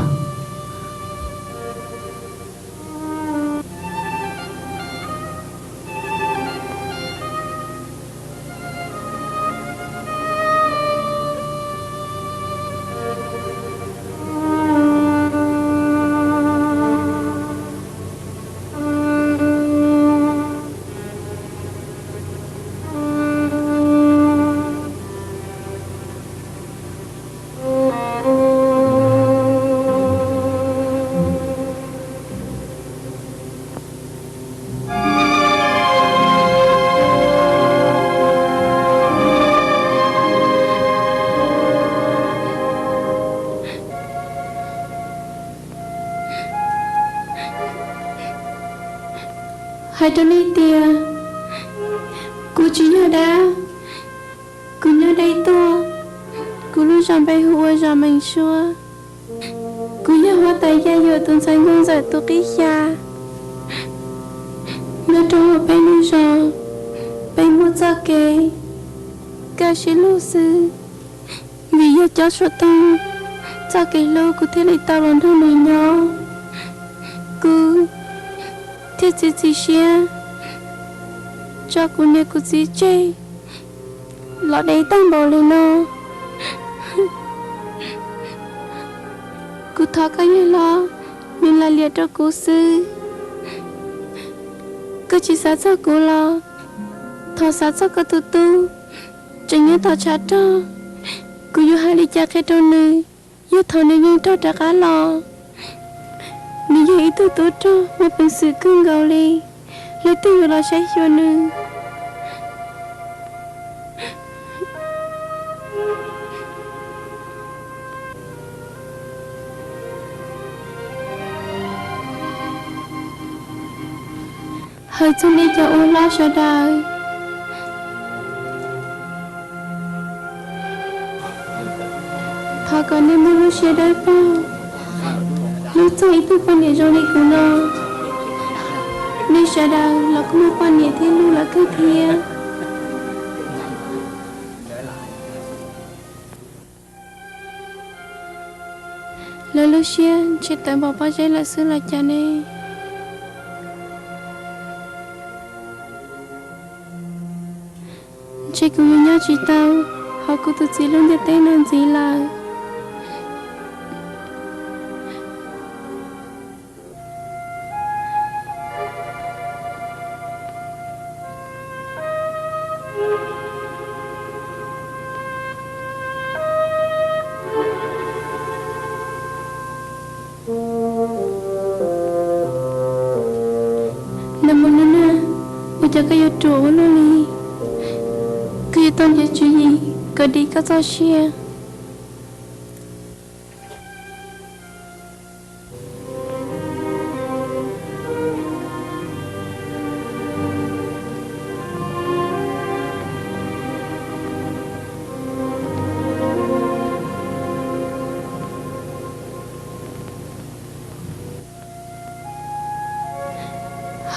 Hais rau nej tias, kuv tsis yog dab, kuv nyob deb tuaj, kuv lub zos npe hu ua zos Meem Suab. Kuv yog huab tais yaj yuam tus ntxhais nkauj ntxawm tus qib xya. Nyob rau hauv peb lub zos, peb muaj txoj kev kaj siab lug xwb, vim yog cov suav tooj txoj kev hlub kuv thiaj li tau los nrog nws nyob. Kuv thiaj txiav txim siab tso kuv niam kuv txiv tseg los deb tag npaum li no. Kuv thov koj yawg hlob, nws lam liam rau kuv xwb. Koj tsis xav txog kuv los thov xav txog koj tus tub tseem nyob tom tshav rog. Kuv yuav hais li cas qhia rau nws, yog thaum nws yeej raug rov qab los? Nws yog ib tug tub rog muaj peev xwm kawg nkaus li, leej twg yuav los saib xyuas nws? Hawm txog nej cov ua hlob sawv daws, thov kom nej muaj lub siab dawb paug, hlub txog ib tug poj niam zoo li kuv no. Nej sawv daws los kuj muaj poj niam thiab luag lawm kawg thiab. Lawv lub siab ntshe tawv npaum pob zeb lawm xwb los cas ne. Ntshe kuv yuav nyob tsis tau hauv kuv tus txiv lub ntiaj teb no ntxiv lawm. Nag mus no na, ua cas koj yuav ruam ua luaj li? Koj yuav tau nrhiav tswv yim kom dim koj txoj sia.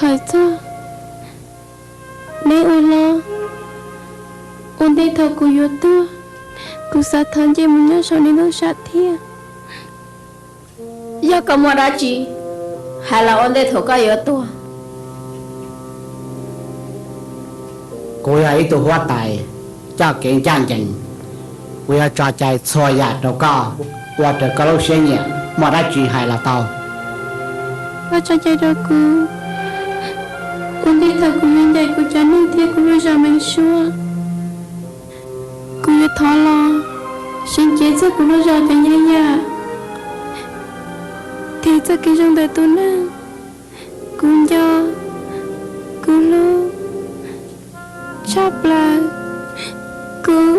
Hawm txog neb ua hlob, ua ntej thaum kuv yuav tuag, kuv xav thov nce mus nyob saum neb lub sam thiaj. Yog koj muaj dab tsi, hais los ua ntej thaum koj yuav tuag. Kuv yog ib tug huab tais coj kev ncaj ncees, kuv yuav tso cai txhua yam rau koj, ua raws koj lub siab nyiam, muaj dab tsi hais los tau. Koj tso cai rau kuv, ua ntej thaum kuv yuav ncaim kuv cov neeg thiab kuv lub zos Meev Suab, kuv yuav thov los seev cev txog kuv lub zos cov nyab yam, them txoj kev zoo ntawm tus neeg kuv nco, kuv hlub tshaj plaws, kuv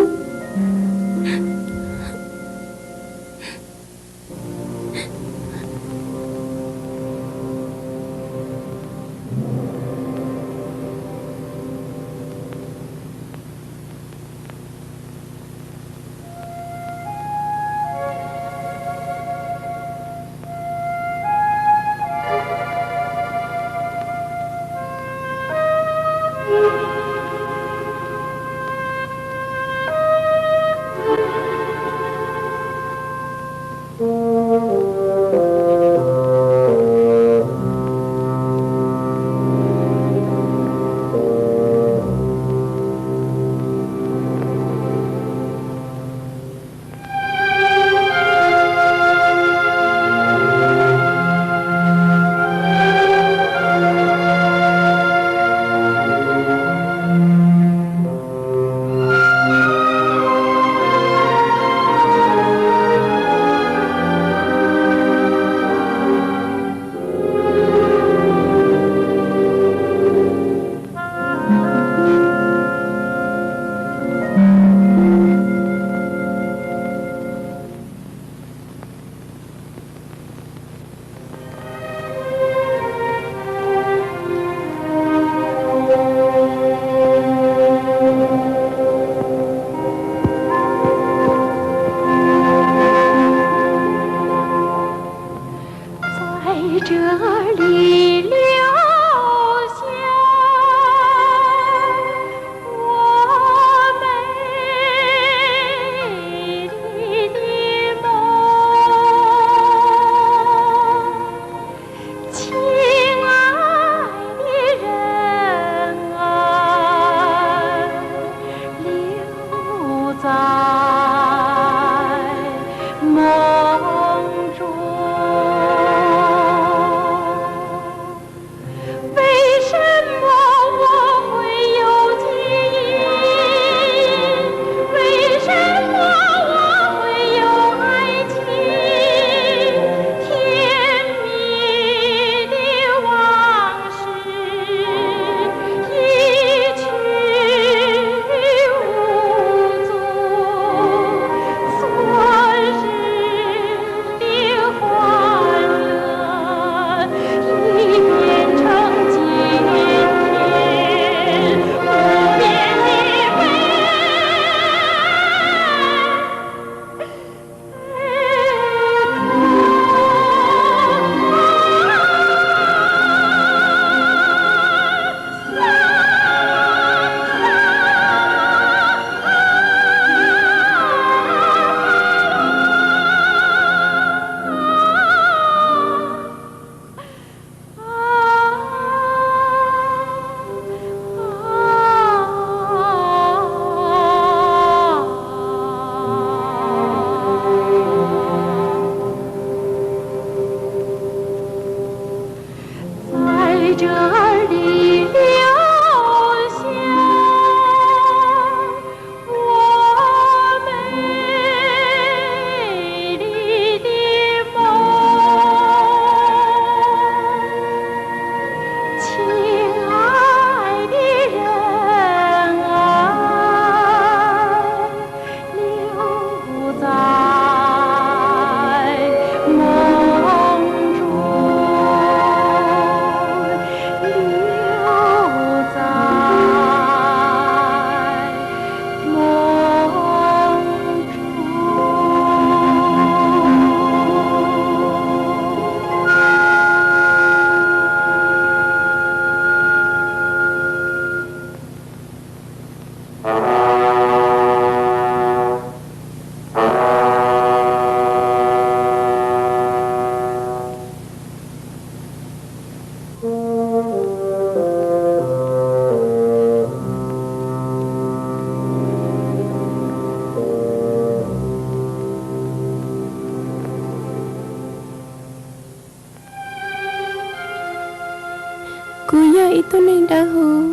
Tus neeg dawb huv,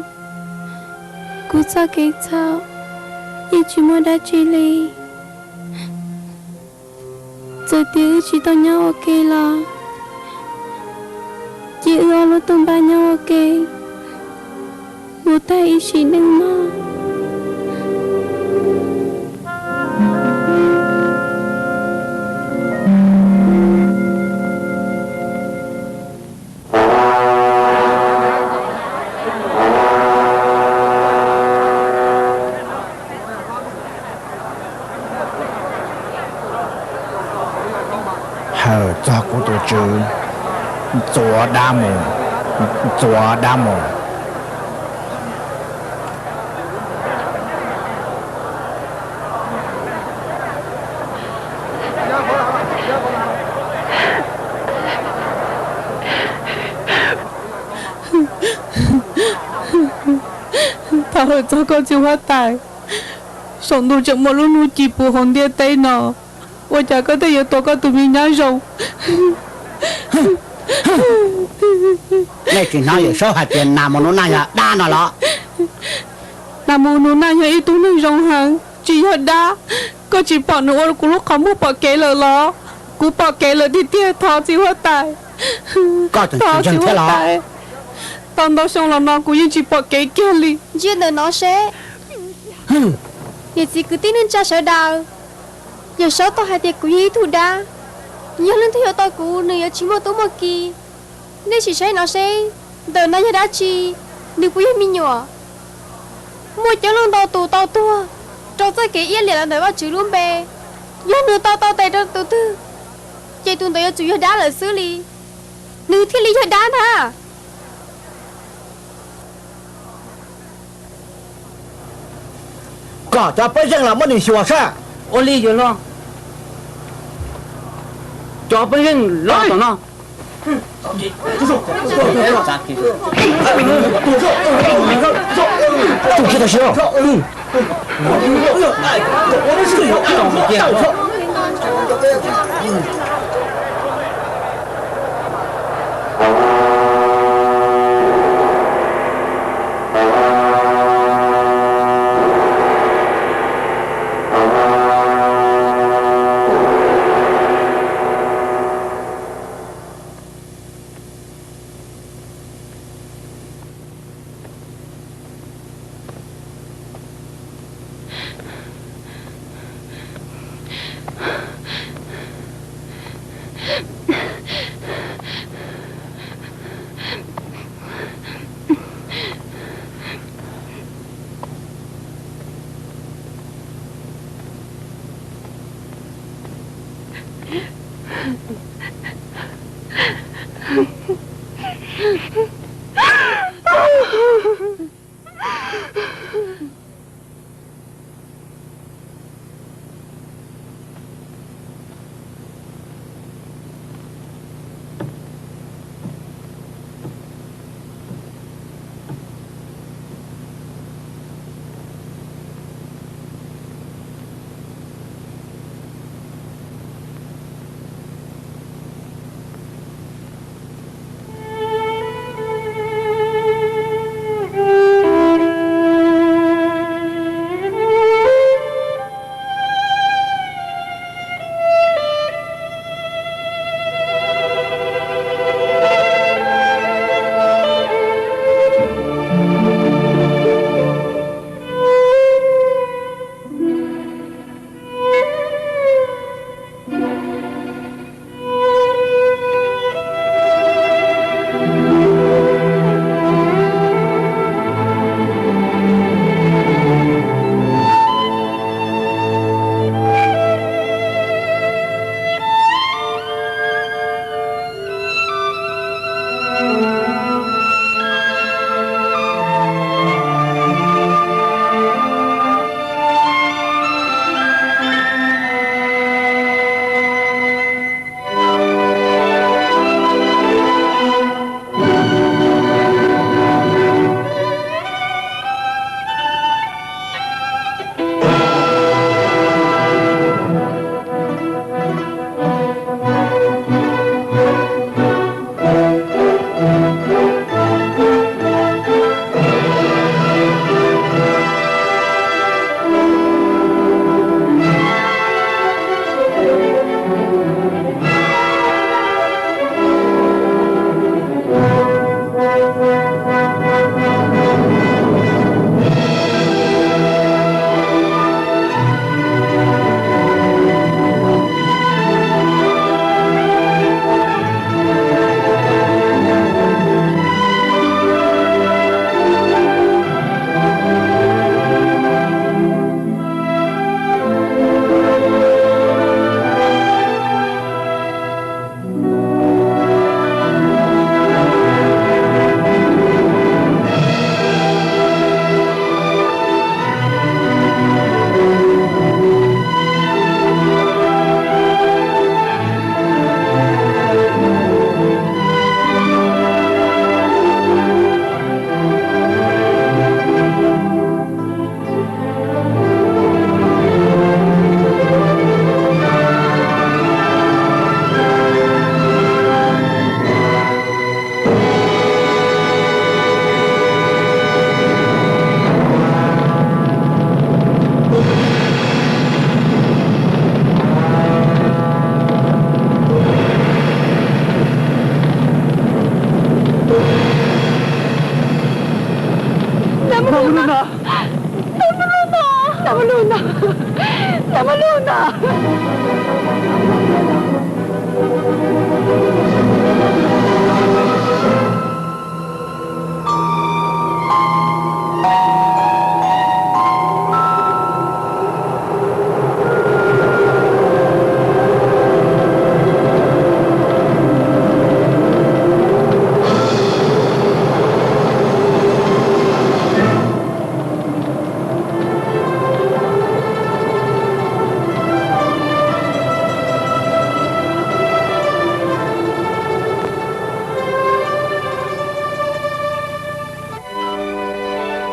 kuv txoj kev txhaum yeej tsis muaj dab tsi li. Txawm tias wb tsis tau nyob ua ke los cia wb ob lub tuj npaj nyob ua ke mus tag ib sim neej mog. Hawm txog kuv tus tswv, ntxuav dab mus, ntxuav dab mus. Thov hawm txog koj txiv huab tais, saum ntuj tseem muaj lub hnub ci puv hauv ntiaj teb no, ua cas koj thiaj yuav tua koj tus me nyab zoo? Nej tsis hnov Yawm Saub hais tias Nas Mus Nus Naj yog dab no los? Nas Mus Nus Naj yog ib tug neeg zoo heev, tsis yog dab. Koj tsis pom nws ua kuv lub qhov muag pom kev lawm los? Kuv pom kev lawm tiag tiag, thov txiv huab tais. Koj tseem tsis ntseeg thiab los? Tau ntau xyoo los no kuv yeej tsis pom kev kiag li. Ntsia ntawm no seb. Niam txiv kwv tij neej tsa sawv daws, Yawm Saub tau hais tias kuv yog ib tug dab, yog leej twg yuav tau kuv nws yuav tsis muaj tub muaj ki. Nej sim saib no seb, ntawm no yog dab tsi? Nws puas yog me nyuam? Muaj coob leej ntau tus tau tuag rau txoj kev iab liam los ntawm Vajtswv lub npe. Yog nws tau tau tes rau tus twg, ces tus ntawd yuav tsum yog dab lawm xwb li. Nws thiaj li yog dab ntag. Kom cov pej xeem los muab nws xyuas saib. Ua li yuav los. Cov pej xeem los tom no. Muab lug ntag.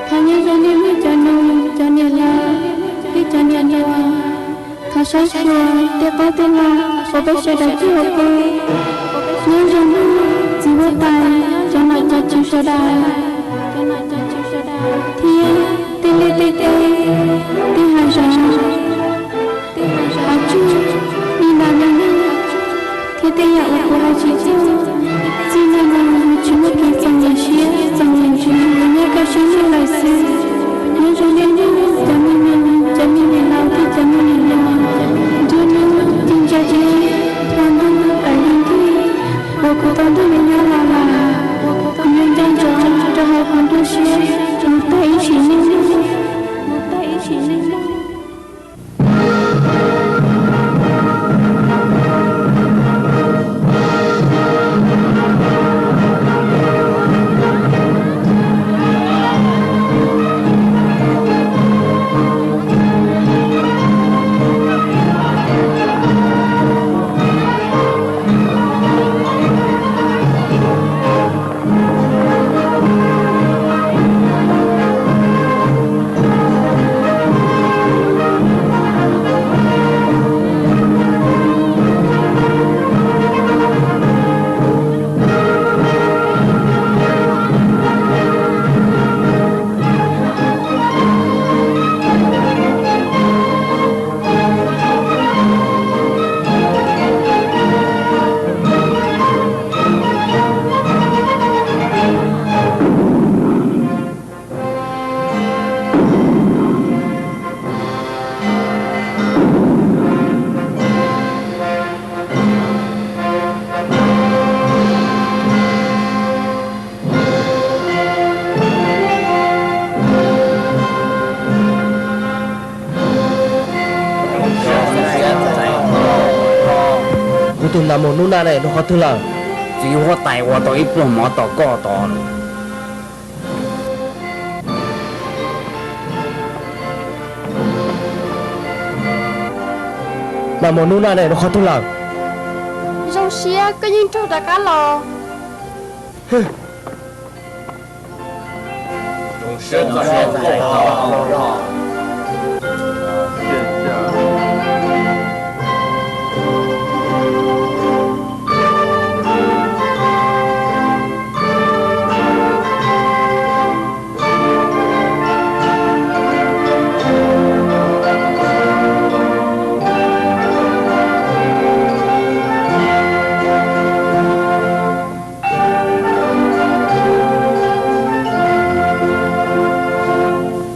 Thov nyob zoo nej cov nus, cov niam laus thiab cov niam hluas. Thov saib xyuas tej qoob tej loo uas peb sawv daws cog pw. Nyob zoo txiv huab tais, cov nom cov tswv sawv daws, thiab tej liaj tej teb, tej hav zoov, hav tsuag, li nas li noog, thiab tej yam uas kuv hais tsis txog. Txij no mus yus tsis muaj kev txom nyem siab txom nyem ntsws, yus nyob kaj siab lug lawm xwb. Nyob zoo nej cov me nyuam, cov me nyuam laus thiab cov me nyuam hluas. Nruab hnub ces ntsa deb, hmo ntuj tawm li nrig, uas kuv tau nrog nej nyob los lawm. Kuv yuav nco ntsoov rau hauv kuv nruab siab mus tag ib sim neej. Kuv tus nas mos nub na ne rau qhov twg lawm? Txiv huab tais ua tau ib pluag mov tom koj tod. Nas mos nub na ne rau qhov twg lawm? Zoo siab koj yeej raug rov qab los.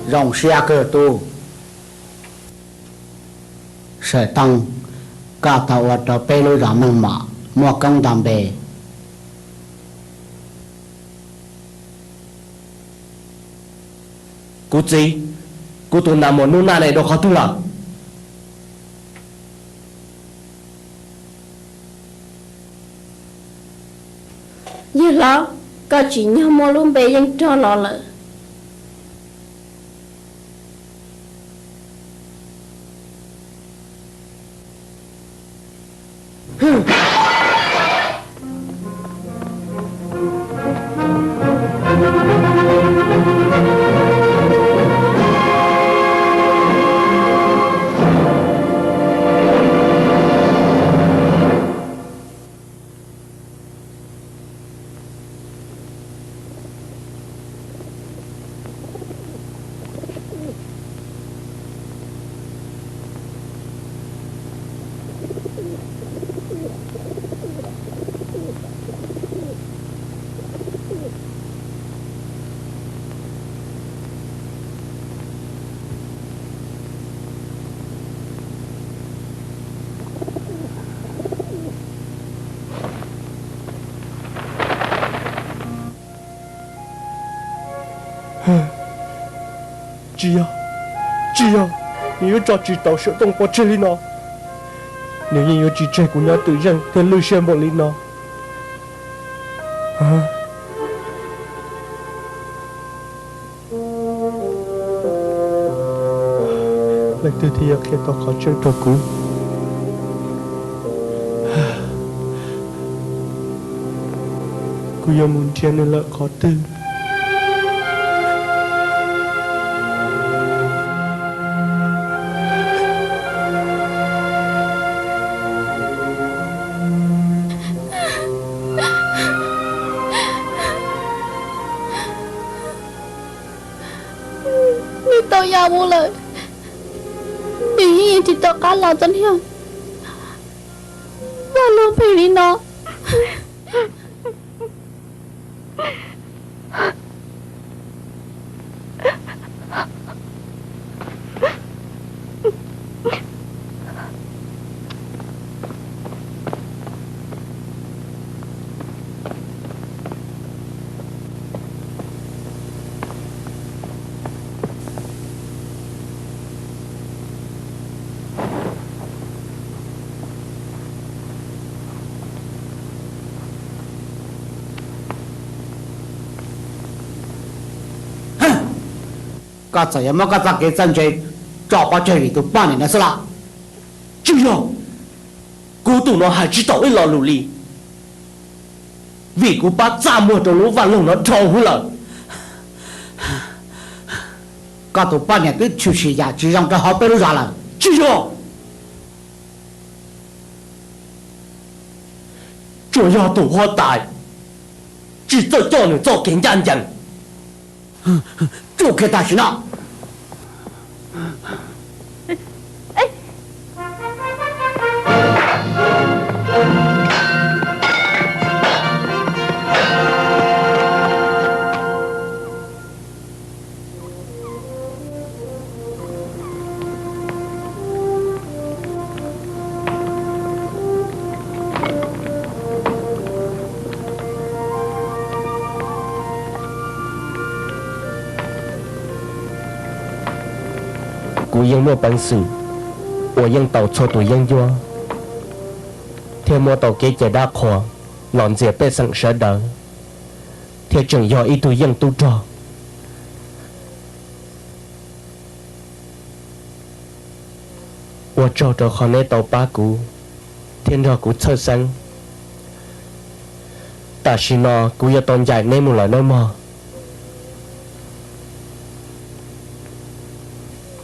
Zoo siab kawg tub. Sawm tooj, koj tau ua rau peb lub zos Meej Mom muaj koob ntau npe. Kuv txiv, kuv tus nas mos nub na ne rau qhov twg lawm? Yawg hlob, koj tsim nyog muaj lub npe yeej rog los lawm. Tsis yog, tsis yog, nws yuav tso tsis tau Suav Tooj pov tseg li no. Nws yeej yuav tsis tseg kuv nyob twm zeej thiab lwj siab npaum li no. Leej twg thiaj yuav qhia tau qhov tseeb rau kuv? Kuv yuav mus nrhiav nws lawm qhov twg? Nws tau ya mus lawm, nws yeej yuav tsis rov qab los txog niag vaj loog phem li no. Koj txawm yuav muab koj txoj kev txawj ntse tso pov tseg vim tus poj niam no xwb los? Tsis yog, kuv tus no hais tsis tau ib lo lus li, vim kuv pab txaj muag rau lub vaj loog no dhau hwv lawm. Koj tus poj niam twb tshwm sim yam tsis zoo rau hauv peb lub zos lawm. Tsis yog, tsuas yog tus huab tais tsis txawj coj nws txoj kev ncaj ncees. Tsuas kiag tam sim no. Kuv yeej muaj peev xwm uas yeej tau txhua tus yeeb ncuab, thiab muab tau kev cai dab qhuas los ntxias pej xeem sawv daws, thiab tseem yog ib tug yeej tub rog. Ua tsaug rau qhov neb tau pab kuv thiab nrog kuv txhawj xeeb. Tam sim no kuv yuav tau ncaim neb mus lawm nawb mog.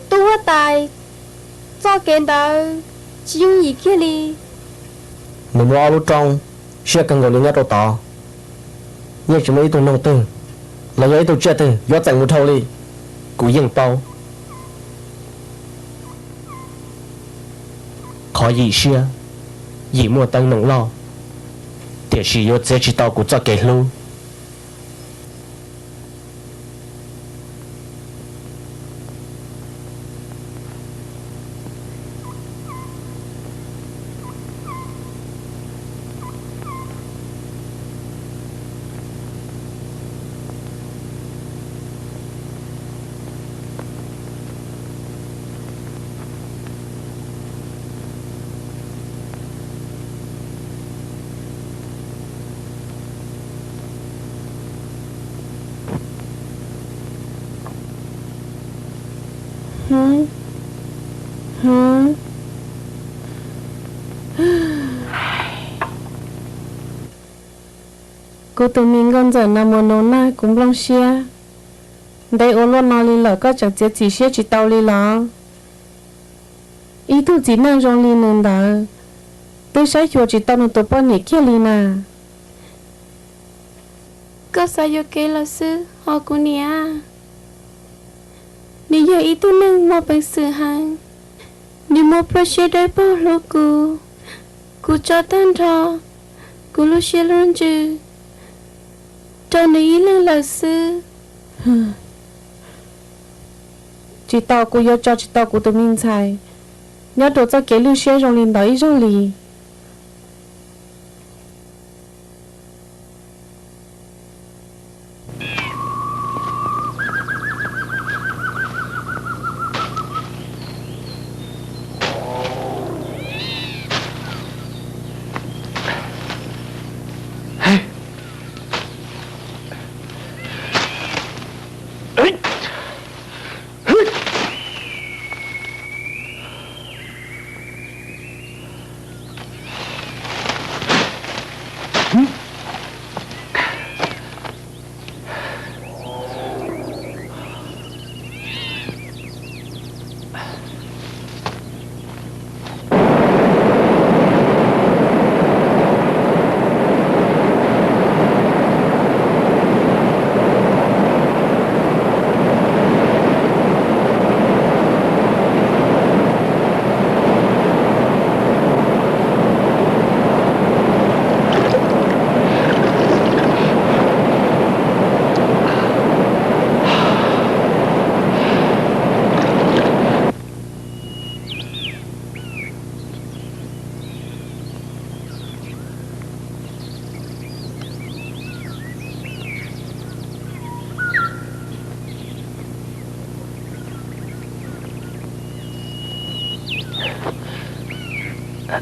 Tub huab tais, txoj kev ntawd tsis yooj yim kiag li. Nws muaj ob lub roob siab kawg nkaus li nyob rau tod, yeej tsis muaj ib tug noog twg los yog ib tug tsiaj twg yuav txeem mus dhau li. Kuv yeej paub, qhov yim siab yim muaj teeb meem loj, tiam sis yuav txiav tsis tau kuv txoj kev hlub. Kuv tus me nkauj ntxawm Nas Mus Nus na, kuv nplooj siab. Ntev ua luaj no li lawm koj tseem txiav txim siab tsis tau li los? Ib tug txiv neej zoo li nws ntawd twb saib xyuas tsis tau nws tus poj niam kiag li na. Koj xav yuam kev lawm xwb hos kuv niam. Nws yog ib tug neeg muaj peev xwm heev, nws muaj pluaj siab dawb paug hlub kuv. Kuv tso tag nrho kuv lub siab lub ntsws rau nws ib leeg lawm xwb. Tsis tau, kuv yuav tso tsis tau kuv tus me ntxhais nyob rau txoj kev lwj siab zoo li ntawd ib zaug li. Hais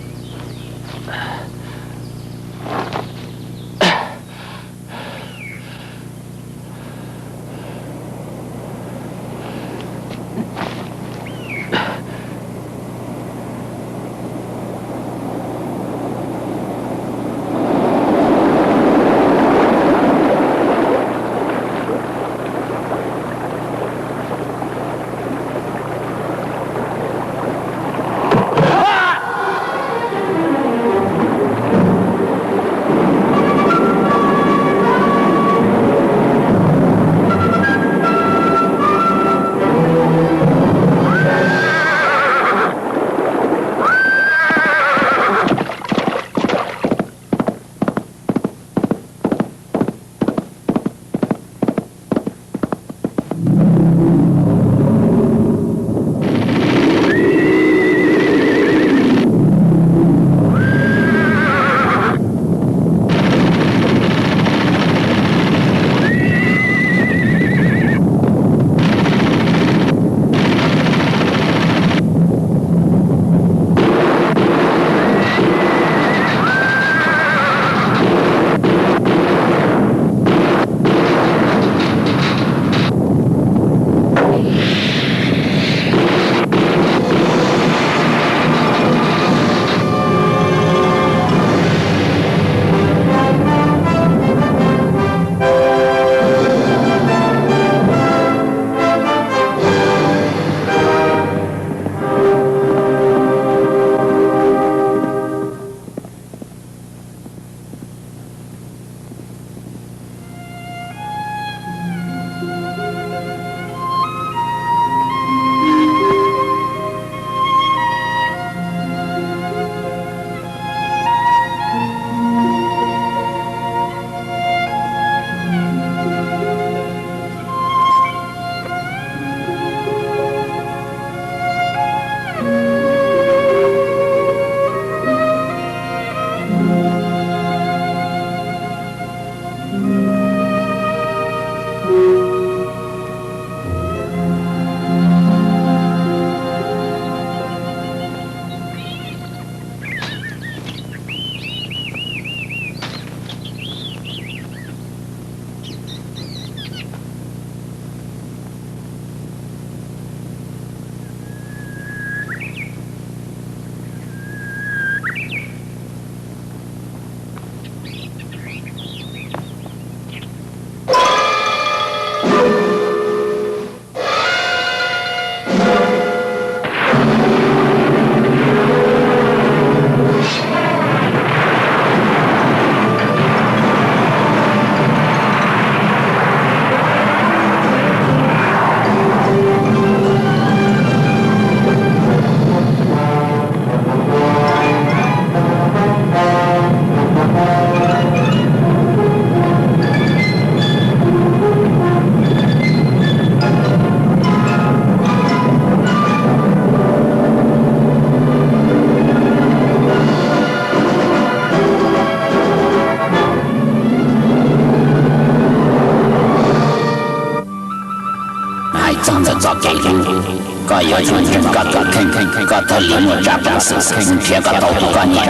txog ntawm txoj kev hlub, koj yuav tsum ntseeg koj tus kheej, koj thiaj li muaj tsab peev xwm nrhiav kom tau tus koj nyiam,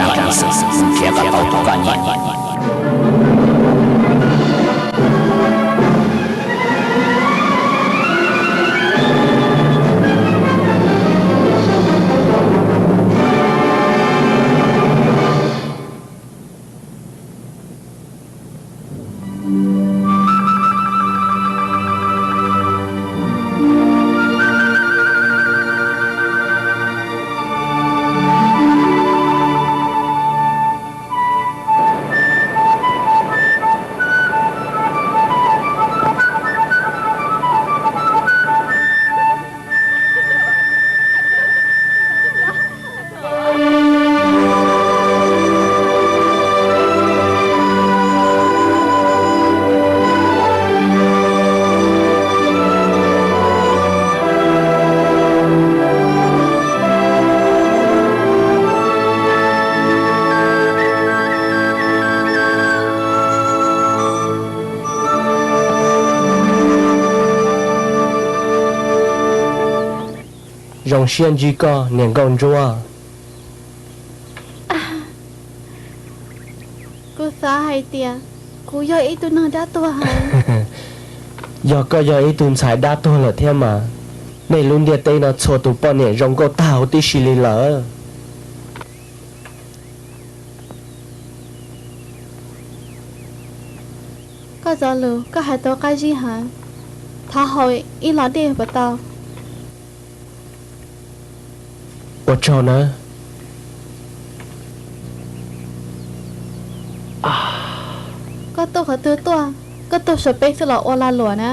nrhiav kom tau tus koj nyiam. Zoo siab ntsib koj niam nkauj ntsuab. Kuv xav hais tias kuv yog ib tug neeg dab tuag heev. Yog koj yog ib tug ntxhais dab tuag lawm thiab mas, nej lub ntiaj teb no txhua tus poj niam zoo nkauj tag huv tib si li lawm. Koj cov lus koj hais tau qab zib heev, thov haus ib los dej puas tau? Ua tsaug nawb. Koj tuaj qhov twg tuaj? Koj tuaj saum peb xwb los ua lag luam na?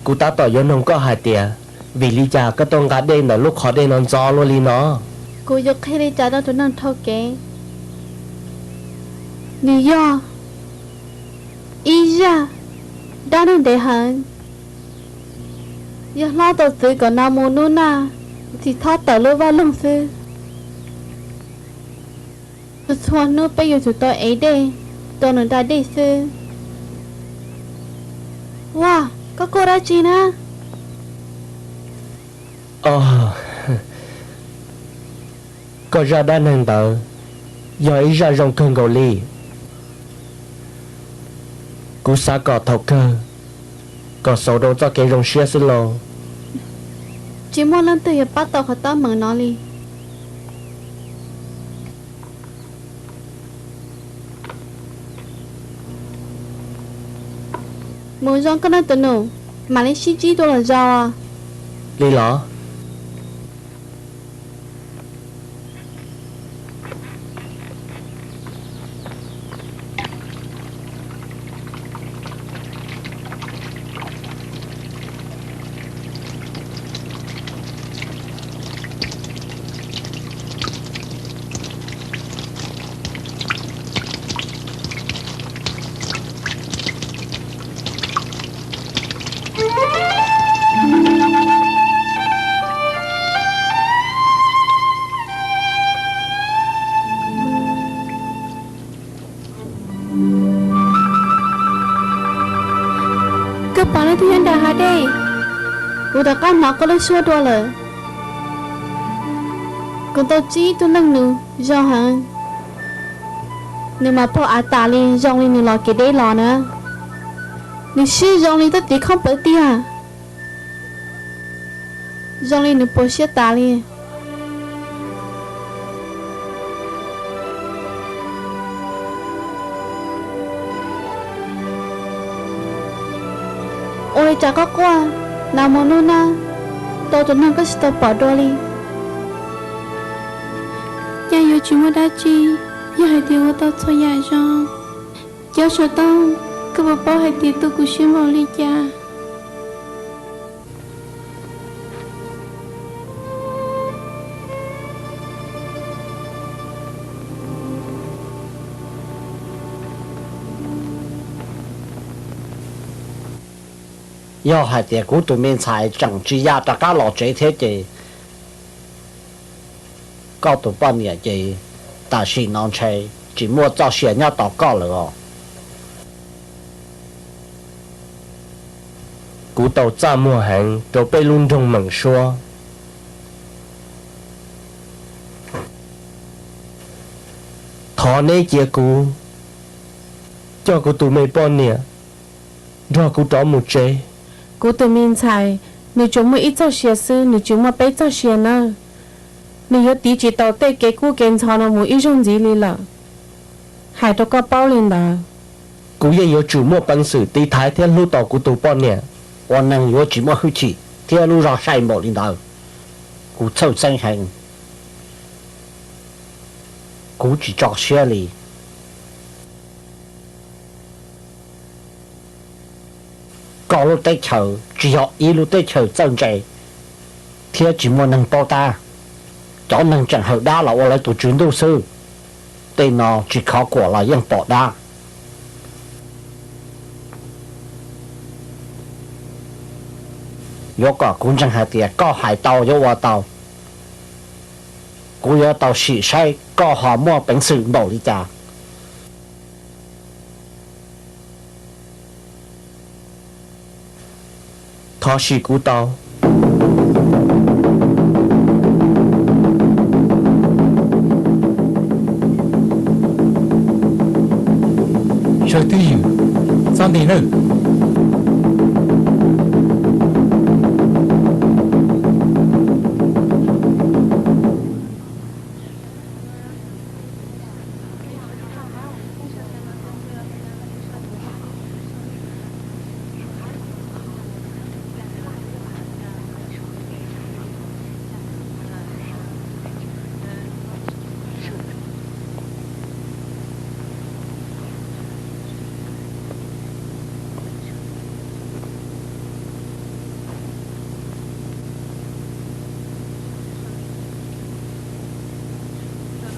Kuv tab tom yuav nug koj hais tias, vim li cas koj tuaj nqa dej ntawm lub qhov dej no ntxov luaj li no? Kuv yuav qhia li cas rau tus neeg dhau kev? Nws yog ib zaj dab neeg ntev heev, yog hlob tau txwv kom no mus nub naj, tsis txhob tawm lub vaj loog xwb. Txhua hnub peb yuav tsum tau ev dej rau nws da dej xwb. Ua, koj kuj dab tsi na? Koj zaj dab neeg ntawd yog ib zaj zoo kawg nkaus li. Kuv xav kom thaum kawg kom xaus rau txoj kev zoo siab xwb lauj. Tsis muaj leej twg yuav pab tau qhov teeb meem no li. Mus zoo koj neej tus nus, mam li sib ntsib dua lwm zaus. Li los. Koj pom leej twg nyob nram hav dej? Kuv rov qab hnov koj lub suab dua lawm. Kuv tau ntsib ib tug leej nus zoo heev, nws mas pog av tas li zoo li nws los kev deb los na. Nws siab zoo li toj tiv khoob pawv tiag, zoo li nws puas siab tas li. Ua li cas koj quaj, no mus nub nab tau tus neeg koj tsis tau pom dua li? Cas yuav tsis muaj dab tsi, yog hais tias ua tau txhua yam zoo. Cov saum toj, koj puas paub hais tias tu kuv siab npaum li cas? Yog hais tias kuv tus me ntxhais tseem tsis ya rov qab los tsev thiab ces koj tus poj niam ces tam sim no ntshe tsis muaj txoj sia nyob tos koj lawm os. Kuv tau txaj muag heev rau peb lub nroog Meem Suab. Thov neb cia kuv coj kuv tus me poj niam nrog kuv rov mus tsev. Kuv tus me ntxhais, nws tsuas muaj ib txoj sia xwb, nws tsis muaj peb txoj sia nawb. Nws yuav tiv tsis tau tej kev kub kev ntxhov no mus ib zaug ntxiv li lawm. Hais rau koj paub li ntawd. Kuv yeej yuav tsum muaj peev xwm tiv thaiv thiab hlub tau kuv tus poj niam. Ua neeg yuav tsis muaj hwj chim thiab lub zog sai npaum li ntawd. Kuv txhawj xeeb heev. Kuv tsis tso siab li. Koj lub teb chaws tsis yog ib lub teb chaws txawj ntse thiab tsis muaj neeg paub tab. Cov neeg tseem hawm dab los ua lawv tus tswv ntuj xwb. Tej no tsis khov kuam los yeej pom dab. Yuav kom kuv ntseeg hais tias koj hais tau yuav ua tau, kuv yuav tau sim saib koj ho muaj peev xwm npaum li cas. Thov sim kuv tau.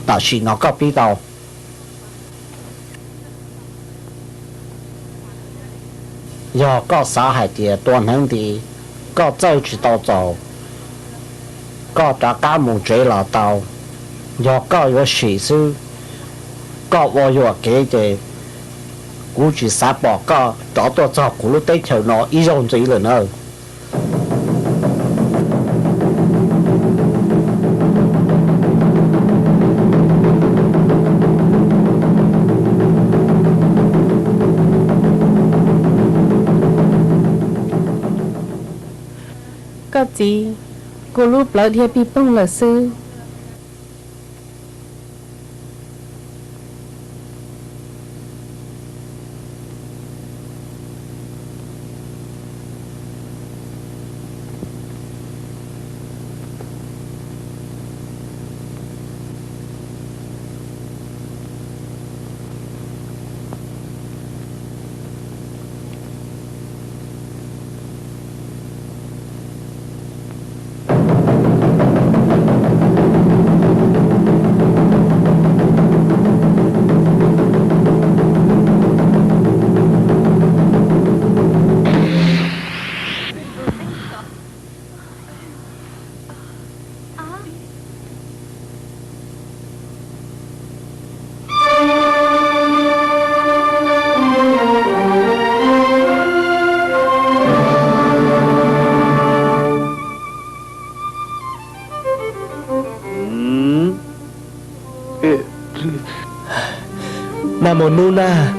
Tam sim no koj pib tau. Yog koj xav hais tias tua hneev nti, koj txawj tsis tau txaus, koj rov qab mus tsev los tau. Yog koj yuav sim xwb, koj ua yuam kev ces kuv tsis xav pom koj rov tuaj txog kuv lub teb chaws no ib zaug ntxiv lawm nawb. Koj txiv, kuv lub plawv dhia pig poog lawm xwb. Nag mus nub nag.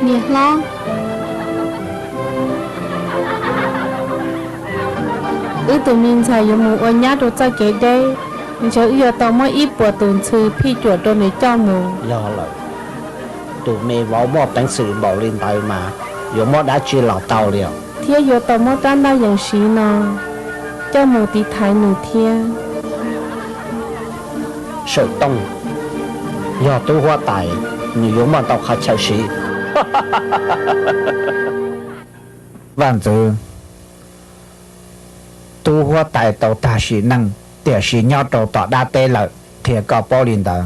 Niam hlob, wb tus me ntxhais yuav mus ua nyab rau txoj kev deb, ntshe wb yuav tau muab ib puas tus ntxhw phij cuam rau nws coj mus. Yog lawm, tus me vauv muaj peev xwm npaum li ntawd mas yuav muab dab tsi los tau li os. Thiab yuav tau muab rab ntaj yees siv no coj mus tiv thaiv nws thiab. Sawm Tooj, yog tub huab tais, nws yuav muaj ntau qhov chaw siv. Vaj ntxwv, tub huab tais tau tag sim neej, tiam sis nyob rau tom dab teb lawm, qhia koj paub li ntawd.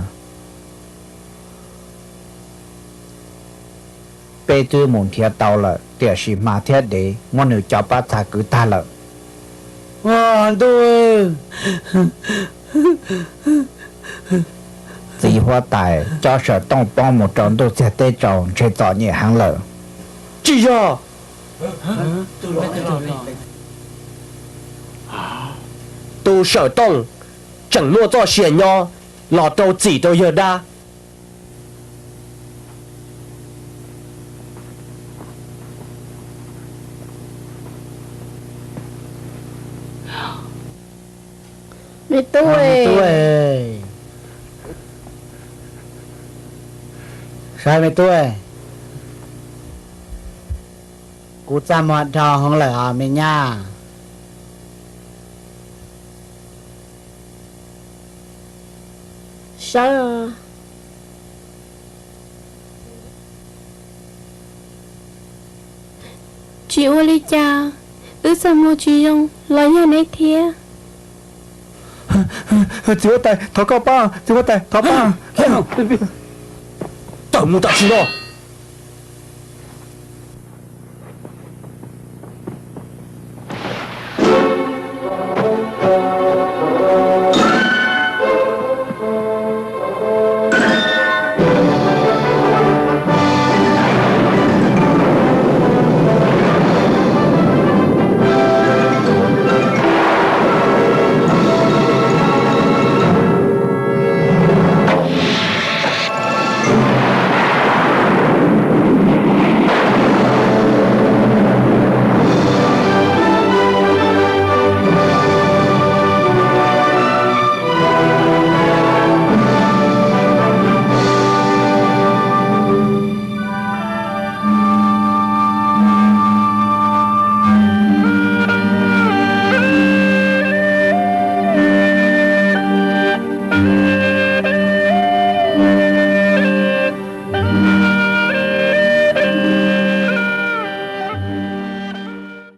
Peb twb mus nrhiav tau lawm, tiam sis hma thiab dev muab nws cov pab txha kwv tag lawm. Ntuj, txiv huab tais, coj Sawm Tooj poob mus rau ntuj txiag teb tsaus, ntshe txom nyem heev lawm. Tsis yog! Tus Sawm Tooj tseem muaj txoj sia nyob los rau txim rau yawg dab. Me tub, saib me tub, kuv txaj muag dhau heev lawm os me nyab. Sawv os. Tsis ua li cas, wb txoj hmoo tsis zoo los yog neb thiab. Txiv huab tais, thov koj pab, txiv huab tais, thov pab. Tawm mus tam sim no.